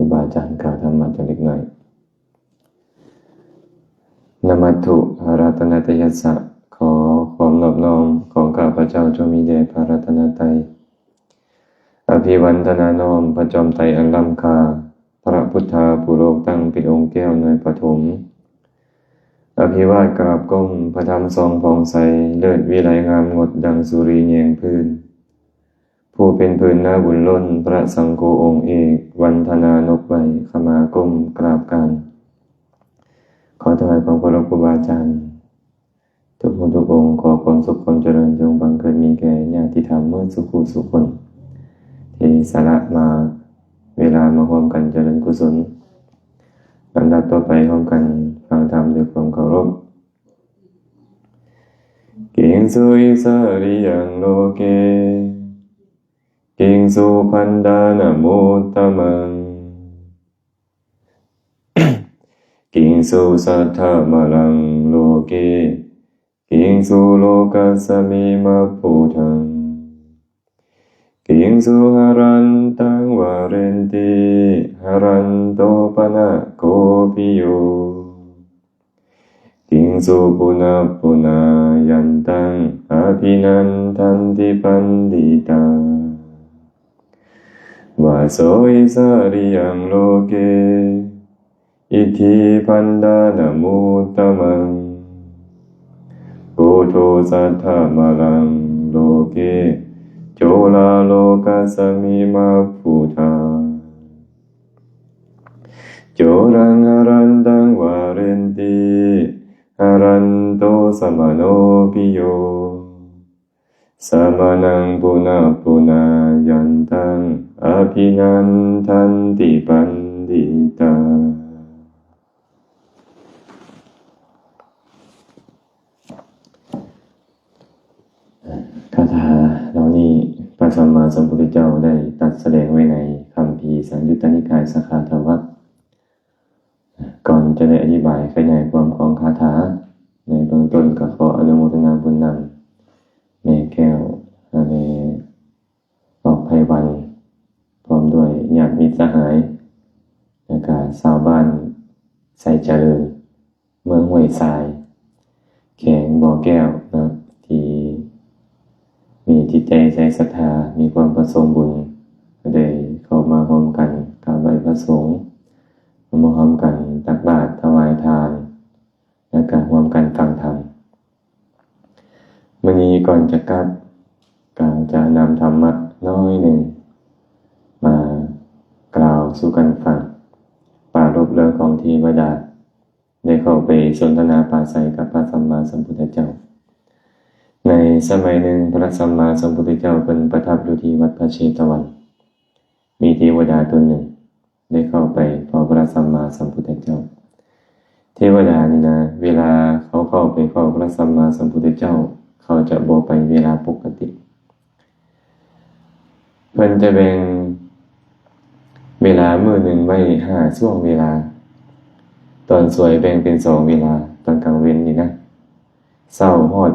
ຄູບາອາຈານກ່າວທຳມະຈັກເລັກນ້ອຍ. Namatthu ອາຣາທະນາຕະຍັດສະ ຂໍຄວາມນອບນ້ອມຂອງຂ້າພະເຈົ້າຈົ່ງມີແດ່ພະລັດຕະນະໄຕ. ອະພິວັນທະນານ້ອມພະຈອມໄຕອັນລ້ຳຄ່າ, ພະພຸດທາຜູ້ໂລກຕັ້ງເປັນອົງແກ້ວເໜືອປະຖົມ. ອະພິວາດກາບກົ້ມພະທຳສ່ອງຜ່ອງໃສ, ເລີດວິໄລງາມງົດດັ່ງສຸຣີແຍງພື້ນ. ຜູ້ເປັນພື້ນນາບຸນລົ້ນ, ພະສັງໂຄອົງເອກ, ວັນທະນານົບໄຫວ້, ຂະມາກົ້ມກາບການ. ຂໍຖວາຍຄວາມເຄົາລົບຄູບາອາຈານ ທຸກຜູ້ທຸກອົງ, ຂໍຄວາມສຸກຄວາມຈະເລີນຈົ່ງບັງເກີດມີແກ່ຍາດຕິທຳເໝິດສູ່ຜູ້ສູ່ຄົນ ທີ່ສະຫຼະມາເວລາມາຮ່ວມກັນຈະເລີນກຸສົນ. ລຳດັບຕໍ່ໄປຮ່ວມກັນຟັງທຳດ້ວຍຄວາມເຄົາລົບ. Kiṃsu isariyaṃ loke, kiṃsu bandhanamuttamaṃ, kiṃsu saddhamaraṃ loke, kiṃsu lokasmiṃ abbhutaṃ, kiṃsu harantaṃ varenti, haranto pana kopiyo, kiṃsu punappuna yantaṃ abhinandanti paṇḍitā. Vaso isariyaṃ loke, iddhibandhanamuttamaṃ, kodho saddhamaraṃ loke, coḷā lokasmiṃ abbhutā, coḷaṃ harantaṃ varenti, haranto samaṇo piyo, samaṇaṃ punappuna yantaṃ abhinandanti paṇḍitā. ຄາຖາເຫຼົ່ານີ້ ພະສຳມາສຳພຸດທະເຈົ້າໄດ້ຕັດສະແດງໄວ້ໃນຄຳພີສັງຍຸດຕະນິກາຍ ສະຂັດຖະວັດ. ກ່ອນຈະໄດ້ອະທິບາຍຂະຫຍາຍຄວາມຂອງຄາຖາ, ໃນເບື້ອງຕົ້ນກໍຂໍອະນຸໂມທະນາບຸນນຳແມ່ແກ້ວ ແລະ ອອກໄພວັນ ພ້ອມດ້ວຍຍາດມິດສະຫາຍ ແລະກະຊາວບ້ານໄຊຈະເລີນ ເມືອງຫ້ວຍຊາຍ ແຂວງບໍ່ແກ້ວເນາະ ທີ່ມີຈິດໃຈໃຈສັດທາ ມີຄວາມປະສົງບຸນ ກໍໄດ້ເຂົ້າມາຮ່ວມກັນກາບໄຫວ້ພະສົງ, ມາຮ່ວມກັນຕັກບາດຖວາຍທານ ແລະກະຮ່ວມກັນຟັງທຳ. ມື້ນີ້ກ່ອນຈະກັບ ກໍຈະນຳທຳມະໜ້ອຍໜຶ່ງມາກ່າວສູ່ກັນຟັງ, ປາລົບເລື່ອງຂອງເທວະດາ ໄດ້ເຂົ້າໄປສົນທະນາປາໄສກັບພະສຳມາສຳພຸດທະເຈົ້າ. ໃນສະໄໝໜຶ່ງ ພະສຳມາສຳພຸດທະເຈົ້າເພິ່ນປະທັບຢູ່ທີ່ວັດພະເຊຕະວັນ, ມີເທວະດາຕົນໜຶ່ງ ໄດ້ເຂົ້າໄປເຝົ້າພະສຳມາສຳພຸດທະເຈົ້າ. ເທວະດານີ້ນະ ເວລາເຂົາເຂົ້າໄປເຝົ້າພະສຳມາສຳພຸດທະເຈົ້າ ເຂົາຈະບໍ່ໄປເວລາປົກກະຕິ. ເພິ່ນຈະແບ່ງເວລາມື້ໜຶ່ງໄວ້ຫ້າຊ່ວງເວລາ. ຕອນສວຍແບ່ງເປັນສອງເວລາ, ຕອນກາງເວັນນີ້ນະ ເຊົ້າຮອດ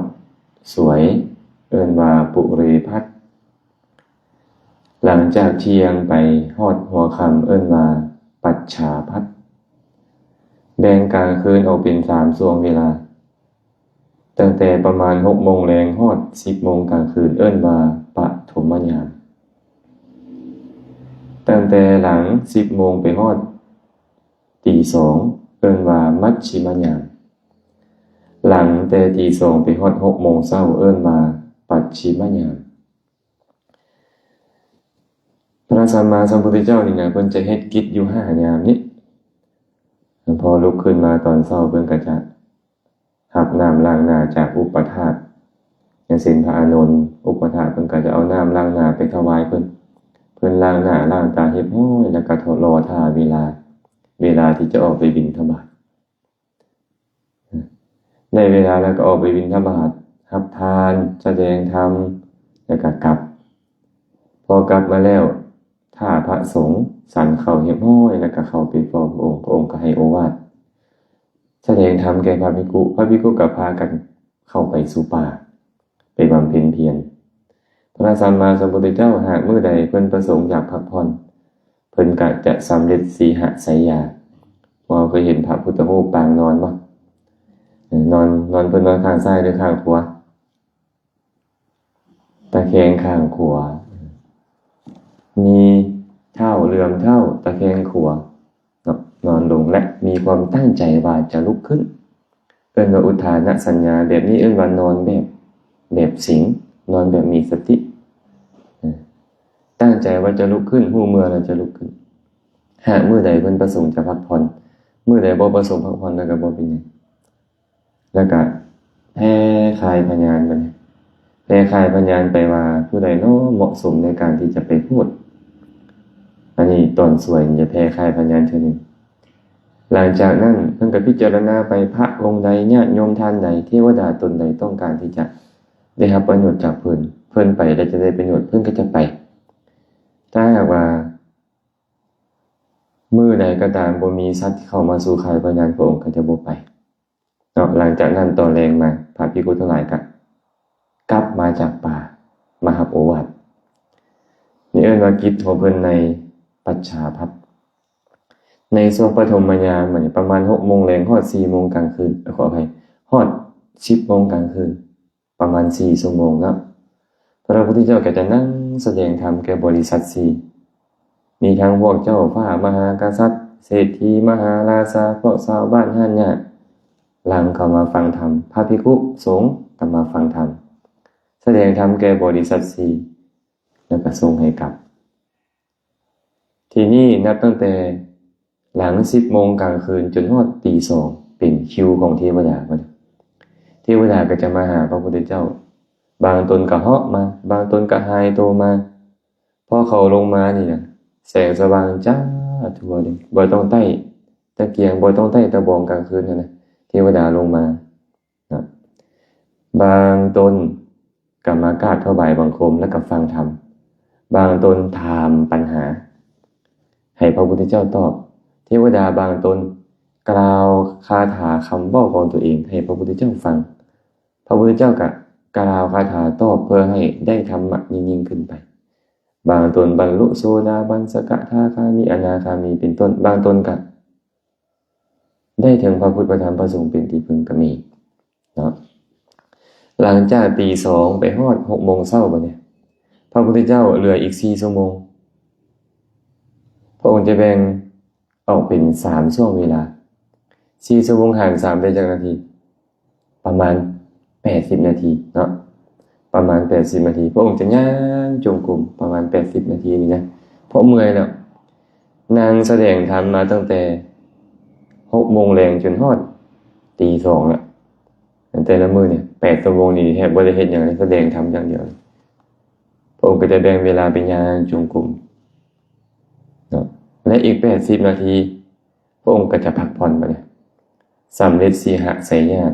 ສວຍ ເອີ້ນວ່າປຸເຣພັດ. ຫຼັງຈາກທ່ຽງໄປຮອດຫົວຄ່ຳ ເອີ້ນວ່າປັດຊາພັດ. ແບ່ງກາງຄືນອອກເປັນສາມຊ່ວງເວລາ, ຕັ້ງແຕ່ປະມານຫົກໂມງແລງຮອດສິບໂມງກາງຄືນ ເອີ້ນວ່າປະຖົມມະຍາມ. ຕັ້ງແຕ່ຫຼັງສິບໂມງໄປຮອດຕີສອງ ເອີ້ນວ່າມັດຊິມະຍາມ. ຫຼັງແຕ່ຕີສອງໄປຮອດຫົກໂມງເຊົ້າ ເອີ້ນວ່າປັດຊິມະຍາມ. ພະສຳມາສຳພຸດທະເຈົ້ານີ້ນະ ເພິ່ນຈະເຮັດກິດຢູ່ຫ້າຍາມນີ້. ພໍລຸກຂຶ້ນມາຕອນເຊົ້າ ເພິ່ນກໍຈະຮັບນ້ຳລ້າງໜ້າຈາກອຸປະຖາກ, ຢ່າງເຊັ່ນ ພະອານົນ ອຸປະຖາກ ເພິ່ນກໍຈະເອົານ້ຳລ້າງໜ້າໄປຖວາຍເພິ່ນ. ເພິ່ນລ້າງໜ້າລ້າງຕາຮຽບຮ້ອຍ ແລ້ວກໍລໍຖ້າເວລາ, ເວລາທີ່ຈະອອກໄປບິນທະບາດ. ໄດ້ເວລາແລ້ວກໍອອກໄປບິນທະບາດ, ຮັບທານ, ສະແດງທຳ ແລ້ວກໍກັບ. ພໍກັບມາແລ້ວ ຖ້າພະສົງສັນເຂົ້າຮຽບຮ້ອຍ ແລ້ວກໍເຂົ້າໄປເຝົ້າພະອົງ, ພະອົງກໍໃຫ້ໂອວາດ, ສະແດງທຳແກ່ພະພິກຂຸ, ພະພິກຂຸກໍພາກັນເຂົ້າໄປສູ່ປ່າ ໄປບຳເພັນພຽນ. ພະສຳມາສຳພຸດທະເຈົ້າ ຫາກມື້ໃດເພິ່ນປະສົງຢາກພັກຜ່ອນ, ເພິ່ນກະຈະສຳເລັດສີຫະໄສຍາ. ພວກເຮົາເຄີຍເຫັນພະພຸດທະຮູບປາງນອນບໍ່? ເອີ ນອນ ນອນ ເພິ່ນນອນຂ້າງຊ້າຍຫຼືຂ້າງຂວາ? ຕະແຄງຂ້າງຂວາ. ມີເທົ້າເຫຼື່ອມເທົ້າ ຕະແຄງຂວາເນາະ ນອນລົງ ແລະ ມີຄວາມຕັ້ງໃຈວ່າຈະລຸກຂຶ້ນ. ເອີ້ນວ່າອຸດທານະສັນຍາ. ແບບນີ້ເອີ້ນວ່ານອນແບບ ແບບສິງ, ນອນແບບມີສະຕິ. ເອີ ຕັ້ງໃຈວ່າຈະລຸກຂຶ້ນ, ຮູ້ເມື່ອແລ້ວຈະລຸກຂຶ້ນ. ຫາກມື້ໃດເພິ່ນປະສົງຈະພັກຜ່ອນ, ມື້ໃດບໍ່ປະສົງພັກຜ່ອນແລ້ວກໍບໍ່ເປັນຫຍັງ. ແລ້ວກະແຜ່ຄາຍພະຍານບັດນີ້. ແຜ່ຄາຍພະຍານໄປວ່າຜູ້ໃດເນາະເໝາະສົມໃນການທີ່ຈະໄປໂພດ. ອັນນີ້ຕອນສວຍຈະແຜ່ຄາຍພະຍານເທື່ອໜຶ່ງ. ຫຼັງຈາກນັ້ນເພິ່ນກໍພິຈາລະນາໄປ ພະອົງໃດ, ຍາດໂຍມທ່ານໃດ, ເທວະດາຕົນໃດຕ້ອງການທີ່ຈະໄດ້ຮັບປະໂຫຍດຈາກເພິ່ນ, ເພິ່ນໄປແລ້ວຈະໄດ້ປະໂຫຍດ, ເພິ່ນກໍຈະໄປ. ຖ້າຫາກວ່າມື້ໃດກໍຕາມບໍ່ມີສັດເຂົ້າມາສູ່ຄາຍພະຍານ, ພະອົງກໍຈະບໍ່ໄປ. ເນາະ ຫຼັງຈາກນັ້ນຕອນແລງມາ ພະພິກຂຸທັງຫຼາຍກໍກັບມາຈາກປ່າມາຮັບໂອວາດ. ນີ້ເອີ້ນວ່າກິດຂອງເພິ່ນໃນປັດຊາພັດ. ໃນຊ່ວງປະຖົມມະຍາມ ປະມານຫົກໂມງແລງຮອດສີ່ໂມງກາງຄືນ, ເອີ ຂໍອະໄພ, ຮອດສິບໂມງກາງຄືນ. ປະມານສີ່ຊົ່ວໂມງເນາະ, ພະພຸດທະເຈົ້າກໍຈະນັ່ງສະແດງທຳແກ່ບໍລິສັດສີ່ ມີທັງພວກເຈົ້າຟ້າມະຫາກະສັດ, ເສດຖີມະຫາລາຊາ, ພວກຊາວບ້ານຮ້ານຫຍ້າ ຫຼັ່ງເຂົ້າມາຟັງທຳ, ພະພິກຂຸສົງກໍມາຟັງທຳ, ສະແດງທຳແກ່ບໍລິສັດສີ່ ແລ້ວກໍສົ່ງໃຫ້ກັບ. ທີນີ້ນັບຕັ້ງແຕ່ຫຼັງສິບໂມງກາງຄືນຈົນຮອດຕີສອງ ເປັນຄິວຂອງເທວະດາບັດນີ້. ເທວະດາກໍຈະມາຫາພະພຸດທະເຈົ້າ, ບາງຕົນກໍເຫາະມາ, ບາງຕົນກໍຫາຍໂຕມາ. ພໍເຂົາລົງມານີ້ນະ ແສງສະຫວ່າງຈ້າທົ່ວເລີຍ, ບໍ່ຕ້ອງໄຕ້ຕະກຽງ, ບໍ່ຕ້ອງໄຕ້ຕະບອງກາງຄືນຫັ້ນນະ, ເທວະດາລົງມາ. ເນາະ ບາງຕົນກໍມາກາບຖວາຍບັງຄົມ ແລ້ວກໍຟັງທຳ, ບາງຕົນຖາມປັນຫາໃຫ້ພະພຸດທະເຈົ້າຕອບ, ເທວະດາບາງຕົນກ່າວຄາຖາຄຳເວົ້າຂອງຕົວເອງໃຫ້ພະພຸດທະເຈົ້າຟັງ, ພະພຸດທະເຈົ້າກໍກ່າວຄາຖາຕອບເພື່ອໃຫ້ໄດ້ທຳມະຍິ່ງໆຂຶ້ນໄປ. ບາງຕົນບັນລຸໂສດາບັນ ສະກະທາຄາມີ ອະນາຄາມີ ເປັນຕົ້ນ, ບາງຕົນກໍ ໄດ້ເຖິງພະພຸດ ພະທຳ ພະສົງເປັນທີ່ເພິ່ງກໍມີເນາະ. ຫຼັງຈາກຕີສອງໄປຮອດຫົກໂມງເຊົ້າບັດນີ້ ພະພຸດທະເຈົ້າເຫຼືອອີກສີ່ຊົ່ວໂມງ. ພະອົງຈະແບ່ງອອກເປັນສາມຊ່ວງເວລາ. ສີ່ຊົ່ວໂມງຫານສາມໄດ້ຈັກນາທີ? ປະມານແປດສິບນາທີເນາະ, ປະມານແປດສິບນາທີ. ພະອົງຈະຍ່າງຈົງກົມປະມານແປດສິບນາທີນີ້ນະ, ເພາະເມື່ອຍແລ້ວ. ນາງສະແດງທຳມາຕັ້ງແຕ່ຫົກໂມງແລງຈົນຮອດຕີສອງລະ. ແຕ່ລະມື້ນີ້ແປດຊົ່ວໂມງນີ້ແທບບໍ່ໄດ້ເຮັດຫຍັງເລີຍ, ສະແດງທຳຢ່າງດຽວ. ພະອົງກໍຈະແບ່ງເວລາໄປຍ່າງຈົງກົມເນາະ, ແລະ ອີກແປດສິບນາທີ ພະອົງກໍຈະພັກຜ່ອນບັດນີ້. ສຳເລັດສີຫະໄສຍາດ,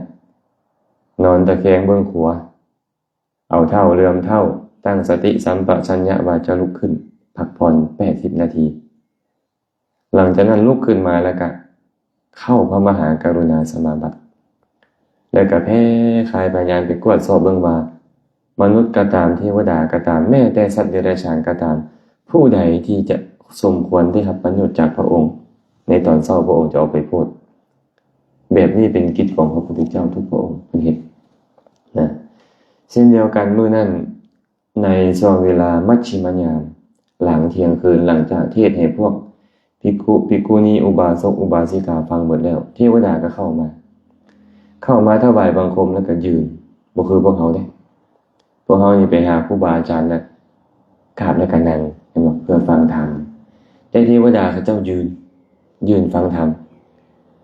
ນອນຕະແຄງເບື້ອງຂວາ, ເອົາເທົ້າເຫຼື່ອມເທົ້າ, ຕັ້ງສະຕິສຳປະຊັນຍະວ່າຈະລຸກຂຶ້ນ, ພັກຜ່ອນແປດສິບນາທີ. ຫຼັງຈາກນັ້ນລຸກຂຶ້ນມາແລ້ວກະເຂົ້າພະມະຫາກະລຸນາສະມາບັດ, ແລ້ວກະແຜ່ຄາຍພະຍານໄປກວດສອບເບິ່ງວ່າ ມະນຸດກໍຕາມ, ເທວະດາກໍຕາມ, ແມ້ແຕ່ສັດເດຍລະສານກໍຕາມ, ຜູ້ໃດທີ່ຈະສົມຄວນໄດ້ຮັບປະໂຫຍດຈາກພະອົງ, ໃນຕອນເຊົ້າພະອົງຈະອອກໄປໂພດ. ແບບນີ້ເປັນກິດຂອງພະພຸດທະເຈົ້າທຸກພະອົງເພິ່ນເຮັດນະ. ເຊັ່ນດຽວກັນມື້ນັ້ນ ໃນຊ່ວງເວລາມັດຊິມະຍາມ ຫຼັງທ່ຽງຄືນ, ຫຼັງຈາກເທດໃຫ້ພວກພິກຂຸ, ພິກຂຸນີ, ອຸບາສົກ, ອຸບາສິກາຟັງໝົດແລ້ວ, ເທວະດາກໍເຂົ້າມາ, ເຂົ້າມາຖວາຍບັງຄົມແລ້ວກໍຢືນ, ບໍ່ຄືພວກເຮົາເດ້. ພວກເຮົານີ້ໄປຫາຄູບາອາຈານແລ້ວ ກາບແລ້ວກໍນັ່ງ ເຫັນບໍ່? ເພື່ອຟັງທຳ. ແຕ່ເທວະດາເຂົາເຈົ້າຢືນ, ຢືນຟັງທຳ.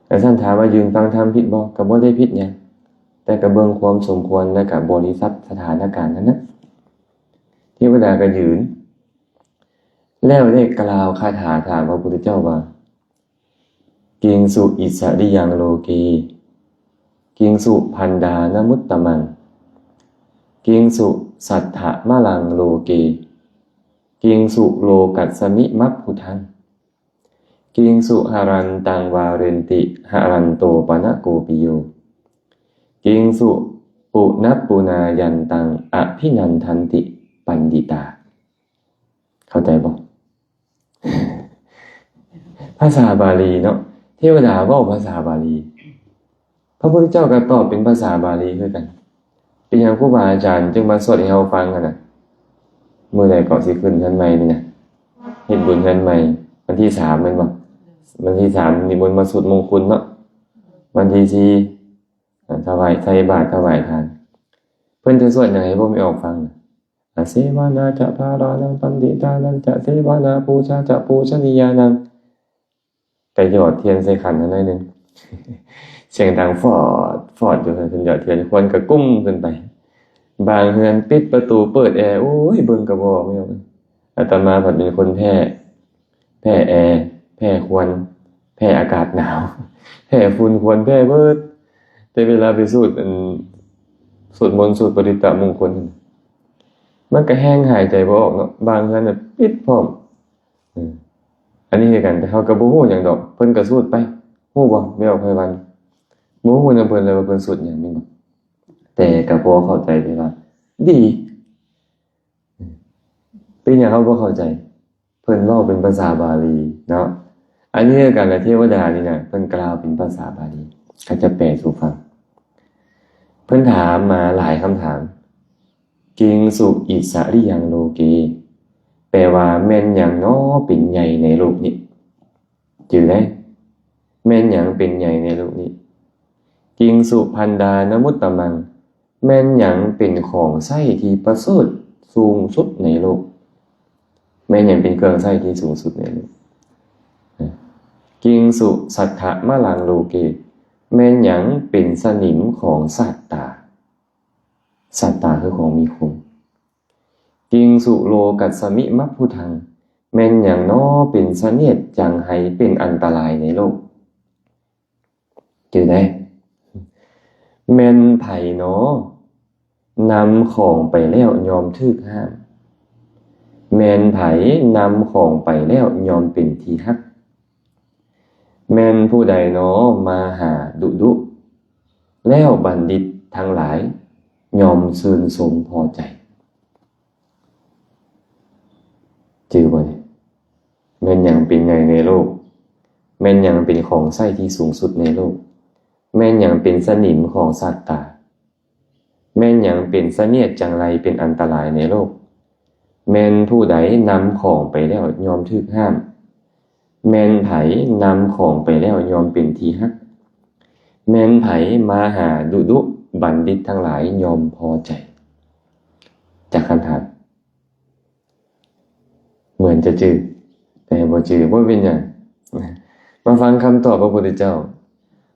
ແລ້ວທ່ານຖາມວ່າຢືນຟັງທຳຜິດບໍ່? ກໍບໍ່ໄດ້ຜິດຫຍັງ, ແຕ່ກໍເບິ່ງຄວາມສົມຄວນ ແລ້ວກໍບໍລິສັດສະຖານະການນັ້ນນະ. ເທວະດາກໍຢືນ ແລ້ວໄດ້ກ່າວຄາຖາຖາມພະພຸດທະເຈົ້າວ່າ ກິງສຸອິດສະລິຍັງໂລເກ ກິງສຸພັນດານະມຸດຕະມັງ ກິງສຸສັດຖະມະລັງໂລເກ ກິງສຸໂລກັດສະມິມັບພຸດທັງ ກິງສຸຫະລັນຕັງວາເຣນຕິ ຫະລັນໂຕປະນະໂກປິໂຍ ກິງສຸປຸນະປຸນາຍັນຕັງ ອະພິນັນທັນຕິ ປັນດິຕາ. ເຂົ້າໃຈບໍ່? ພາສາບາລີເນາະ, ເທວະດາເວົ້າພາສາບາລີ, ພະພຸດທະເຈົ້າກໍຕອບເປັນພາສາບາລີຄືກັນ. ເປັນຫຍັງຄູບາອາຈານຈຶ່ງມາສວດໃຫ້ເຮົາຟັງຫັ້ນນະ? ມື້ໃດກໍຊິຂຶ້ນເຮືອນໃໝ່ນີ້ນະ, ເຮັດບຸນເຮືອນໃໝ່ ວັນທີສາມແມ່ນບໍ່? ວັນທີສາມນິມົນມາສູດມົງຄຸນເນາະ, ວັນທີສີ່ ອ່າ ຖວາຍ ໃສ່ບາດ ຖວາຍທານ. ເພິ່ນຈະສວດຫຍັງໃຫ້ພວກແມ່ອອກຟັງ? ອາເສວະນາຈະພາລານັງ ປັນດິຕານັນຈະເສວະນາ ປູຊາຈະປູຊະນີຍານັງ. ກະຫຍອດທຽນໃສ່ຂັນຫັ້ນໜ້ອຍໜຶ່ງ, ສຽງດັງຟອດຟອດຢູ່, ເພິ່ນຫຍອດທຽນ ຄວັນກະກຸ້ມຂຶ້ນໄປ. ບາງເຮືອນປິດປະຕູເປີດແອ, ໂອ້ຍ ເບິ່ງກະບໍ່ອອກແມ່. ອາດຕະມາພັດເປັນຄົນແພ້ ແພ້ແອ, ແພ້ຄວັນ, ແພ້ອາກາດໜາວ, ແພ້ຝຸ່ນຄວັນ, ແພ້ເບິດ. ແຕ່ເວລາໄປສູດ ອັນ ສວດມົນ ສູດປະລິດຕະມຸງຄຸນ ມັນກະແຮງຫາຍໃຈບໍ່ອອກເນາະ, ບາງເຮືອນນະປິດພ້ອມ. ເອີ ອັນນີ້ຄືກັນ, ແຕ່ເຮົາກະບໍ່ຮູ້ຫຍັງດອກ, ເພິ່ນກະສູດໄປ. ຮູ້ບໍ່ ແມ່ອອກໄພວັນ? ບໍ່ຮູ້ນຳເພິ່ນເລີຍວ່າເພິ່ນສູດຫຍັງແມ່ນບໍ່, ແຕ່ກະພໍເຂົ້າໃຈໄດ້ວ່າດີ. ເປັນຫຍັງເຮົາບໍ່ເຂົ້າໃຈ? ເພິ່ນເວົ້າເປັນພາສາບາລີເນາະ. ອັນນີ້ຄືກັນລະ, ເທວະດານີ້ນະ ເພິ່ນກ່າວເປັນພາສາບາລີ, ເຂົາຈະແປສູ່ຟັງ. ເພິ່ນຖາມມາຫຼາຍຄຳຖາມ. ກິງສຸອິດສະລິຍັງໂລເກ ແປວ່າແມ່ນຫຍັງນໍເປັນໃຫຍ່ໃນໂລກນີ້? ຈື່ໄດ້? ແມ່ນຫຍັງເປັນໃຫຍ່ໃນໂລກນີ້? ກິງສຸພັນດານະມຸດຕະມັງ, ແມ່ນຫຍັງເປັນຂອງໃຊ້ທີ່ປະເສີດສູງສຸດໃນໂລກ? ແມ່ນຫຍັງເປັນເຄື່ອງໃຊ້ທີ່ສູງສຸດໃນໂລກ? ກິງສຸສັດຖະມະລັງໂລເກ, ແມ່ນຫຍັງເປັນສະໜິມຂອງສັດຕາ? ສັດຕາຄືຂອງມີຄົມ. ກິງສຸໂລກັດສະມິມັບພຸທັງ, ແມ່ນຫຍັງນໍເປັນສະເໜດຈັງໄຫເປັນອັນຕະລາຍໃນໂລກ? ຈື່ໄດ້? ແມ່ນໃຜນໍນຳຂອງໄປແລ້ວຍອມຖືກຫ້າມ? ແມ່ນໃຜນຳຂອງໄປແລ້ວຍອມເປັນທີ່ຮັກ? ແມ່ນຜູ້ໃດນໍມາຫາດຸດຸ ແລ້ວບັນດິດທັງຫຼາຍຍອມຊື່ນຊົມພໍໃຈ? ຈື່ບໍ່ນີ້? ແມ່ນຫຍັງເປັນໃຫຍ່ໃນໂລກ? ແມ່ນຫຍັງເປັນຂອງໃຊ້ທີ່ສູງສຸດໃນໂລກ? ແມ່ນຫຍັງເປັນສະໜິມຂອງສັດຕາ? ແມ່ນຫຍັງເປັນສະເໜດຈັງໄຫເປັນອັນຕະລາຍໃນໂລກ? ແມ່ນຜູ້ໃດນຳຂອງໄປແລ້ວຍອມຖືກຫ້າມ? ແມ່ນໃຜນຳຂອງໄປແລ້ວຍອມເປັນທີ່ຮັກ? ແມ່ນໃຜມາຫາດຸດຸ ບັນດິດທັງຫຼາຍຍອມພໍໃຈ? ຈັກຄຳຖາມ. ເໝືອນຈະຈື່ ແຕ່ບໍ່ຈື່ ບໍ່ເປັນຫຍັງ. ມາຟັງຄຳຕອບພະພຸດທະເຈົ້າ.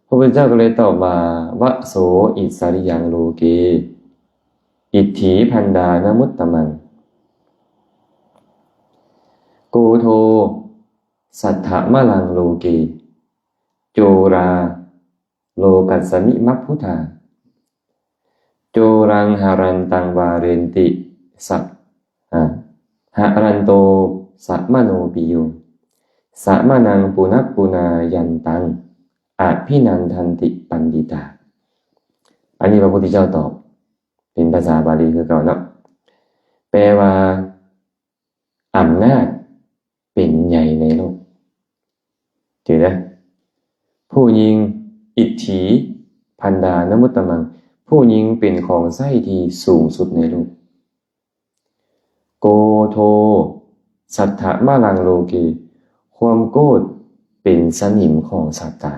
ພະພຸດທະເຈົ້າກໍເລີຍຕອບວ່າ ວະໂສອິດສະລິຍັງໂລເກ ອິດຖີພັນດານະມຸດຕະມັງ ໂກໂທສັດຖະມະລັງໂລເກ ໂຈລາ ໂລກັດສະມິມັບພຸທາ ໂຈລັງຫະລັນຕັງວາເຣນຕິ ສະ ອາ ຫະລັນໂຕ ສະມະໂນປິໂຍ ສະມະນັງ ປຸນະປຸນາຍັນຕັງ ອະພິນັນທັນຕິ ປັນດິຕາ. ອັນນີ້ພະພຸດທະເຈົ້າຕອບ ເປັນພາສາບາລີຄືເກົ່າເນາະ ແປວ່າ ອຳນາດເປັນໃຫຍ່ໃນໂລກ. ຈື່ເດີ ຜູ້ຍິ່ງ ອິດຖີພັນດານະມຸດຕະມັງ ຜູ້ຍິ່ງເປັນຂອງໃຊ້ທີ່ສູງສຸດໃນໂລກ. ໂກໂທສັດຖະມະລັງໂລເກ ຄວາມໂກດເປັນສະໜິມຂອງສັດຕາ.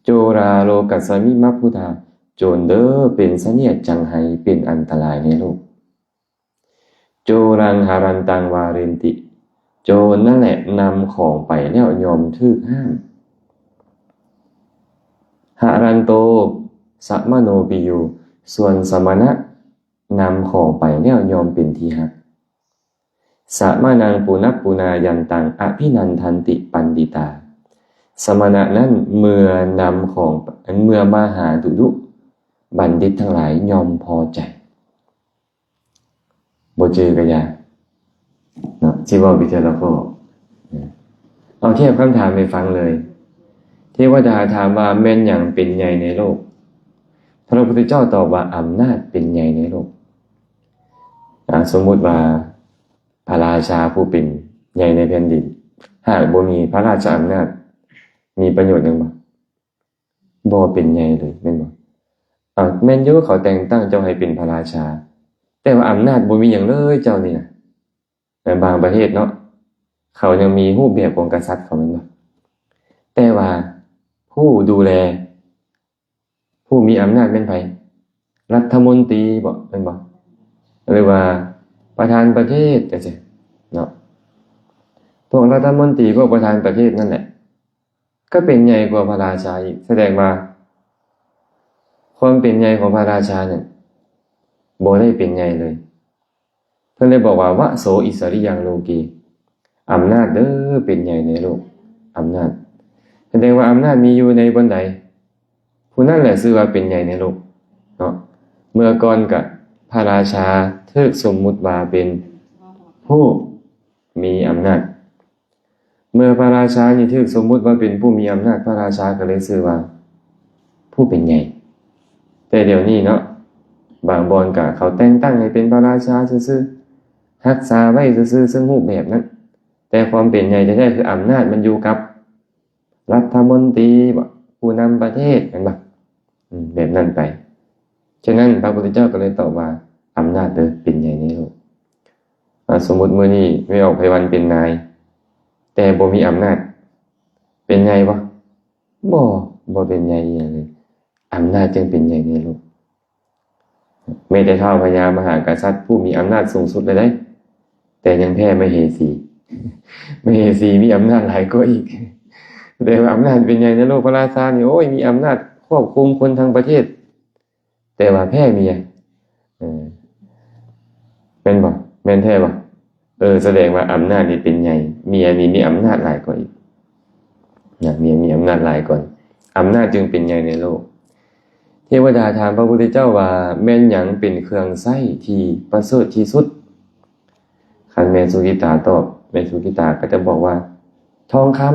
ໂຈລາໂລກັດສະມິມັບພຸທາ ໂຈນເດີເປັນສະເໜຽດຈັງໄຫເປັນອັນຕະລາຍໃນໂລກ. ໂຈລັງຫະລັນຕັງວາເຣນຕິ ໂຈນນັ້ນແຫຼະນຳຂອງໄປແລ້ວຍອມຖືກຫ້າມ. ຫະລັນໂຕ ສະມະໂນປິໂຍ ສ່ວນສະມະນະນຳຂອງໄປແລ້ວຍອມເປັນທີ່ຮັກ. ສະມະນັງ ປຸນະປຸນາຍັນຕັງ ອະພິນັນທັນຕິ ປັນດິຕາ ສະມະນະນັ້ນເມື່ອນຳຂອງ ເມື່ອມາຫາດຸດຸ ບັນດິດທັງຫຼາຍຍອມພໍໃຈ. ບໍ່ຈື່ກໍຢ່າເນາະ ຊິເວົ້າໄປເທື່ອລະຂໍ້. ເອົາທຽບຄຳຖາມໃຫ້ຟັງເລີຍ. ເທວະດາຖາມວ່າ ແມ່ນຫຍັງເປັນໃຫຍ່ໃນໂລກ? ພະພຸດທະເຈົ້າຕອບວ່າ ອຳນາດເປັນໃຫຍ່ໃນໂລກ. ອາ ສົມມຸດວ່າ ພະລາຊາຜູ້ເປັນໃຫຍ່ໃນແຜ່ນດິນ ຫາກບໍ່ມີພະລາຊະອຳນາດ ມີປະໂຫຍດຫຍັງບໍ່? ບໍ່ເປັນໃຫຍ່ເລີຍ ແມ່ນບໍ່? ເອົາ ແມ່ນຢູ່ ເຂົາແຕ່ງຕັ້ງເຈົ້າໃຫ້ເປັນພະລາຊາ ແຕ່ວ່າອຳນາດບໍ່ມີຫຍັງເລີຍ ເຈົ້ານີ້ນະ. ໃນບາງປະເທດເນາະ ເຂົາຍັງມີຮູບແບບຂອງກະສັດເຂົາ ແມ່ນບໍ່? ແຕ່ວ່າຜູ້ດູແລ ຜູ້ມີອຳນາດແມ່ນໃຜ? ລັດຖະມົນຕີບໍ ແມ່ນບໍ່? ຫຼືວ່າປະທານປະເທດ ຈັ່ງຊີ້ເນາະ. ພວກລັດຖະມົນຕີ ພວກປະທານປະເທດນັ້ນແຫຼະ ກໍເປັນໃຫຍ່ກວ່າພະລາຊາອີກ. ສະແດງວ່າຄວາມເປັນໃຫຍ່ຂອງພະລາຊານັ້ນ ບໍ່ໄດ້ເປັນໃຫຍ່ເລີຍ. ເພິ່ນເລີຍບອກວ່າ ວະໂສອິດສະລິຍັງໂລເກ ອຳນາດເດີ ເປັນໃຫຍ່ໃນໂລກ. ອຳນາດ ສະແດງວ່າອຳນາດມີຢູ່ໃນບ່ອນໃດ ຜູ້ນັ້ນແຫຼະຊື່ວ່າເປັນໃຫຍ່ໃນໂລກເນາະ. ເມື່ອກ່ອນກະພະລາຊາຖືກສົມມຸດວ່າເປັນຜູ້ມີອຳນາດ. ເມື່ອພະລາຊານີ້ຖືກສົມມຸດວ່າເປັນຜູ້ມີອຳນາດ ພະລາຊາກໍເລີຍຊື່ວ່າຜູ້ເປັນໃຫຍ່. ແຕ່ດຽວນີ້ເນາະ ບາງບ່ອນກະເຂົາແຕ່ງຕັ້ງໃຫ້ເປັນພະລາຊາຊື່ໆ ຮັກສາໄວ້ຊື່ໆ ເຊິ່ງຮູບແບບນັ້ນ, ແຕ່ຄວາມເປັນໃຫຍ່ແທ້ໆ ຄືອຳນາດມັນຢູ່ກັບລັດຖະມົນຕີບໍ ຜູ້ນຳປະເທດ ແມ່ນບໍ່? ອືມ ແບບນັ້ນໄປ. ສະນັ້ນ ພະພຸດທະເຈົ້າກໍເລີຍຕອບວ່າ ອຳນາດເດີ ເປັນໃຫຍ່ໃນໂລກ. ອາ ສົມມຸດມື້ນີ້ແມ່ອອກໄພວັນເປັນນາຍ ແຕ່ບໍ່ມີອຳນາດ ເປັນໃຫຍ່ບໍ່? ບໍ່ ບໍ່ເປັນໃຫຍ່ອີ່ຫຍັງເລີຍ. ອຳນາດຈຶ່ງເປັນໃຫຍ່ໃນໂລກ. ແມ້ແຕ່ທ້າວພະຍາມະຫາກະສັດຜູ້ມີອຳນາດສູງສຸດເລີຍເດ້ ແຕ່ຍັງແພ້ມະເຫສີ. ມະເຫສີມີອຳນາດຫຼາຍກວ່າອີກ. ແຕ່ວ່າອຳນາດເປັນໃຫຍ່ໃນໂລກ. ພະລາຊານີ້ ໂອ້ຍ ມີອຳນາດຄວບຄຸມຄົນທັງປະເທດ ແຕ່ວ່າແພ້ເມຍ. ເອີ ແມ່ນບໍ່? ແມ່ນແທ້ບໍ່? ເອີ ສະແດງວ່າອຳນາດນີ້ເປັນໃຫຍ່ ເມຍນີ້ມີອຳນາດຫຼາຍກວ່າອີກນະ. ເມຍມີອຳນາດຫຼາຍກວ່າ. ອຳນາດຈຶ່ງເປັນໃຫຍ່ໃນໂລກ. ເທວະດາຖາມພະພຸດທະເຈົ້າວ່າ ແມ່ນຫຍັງເປັນເຄື່ອງໃຊ້ທີ່ປະເສີດທີ່ສຸດ? ຄັນແມ່ສຸກິຕາຕອບ ແມ່ສຸກິຕາກໍຈະບອກວ່າ ທອງຄຳ.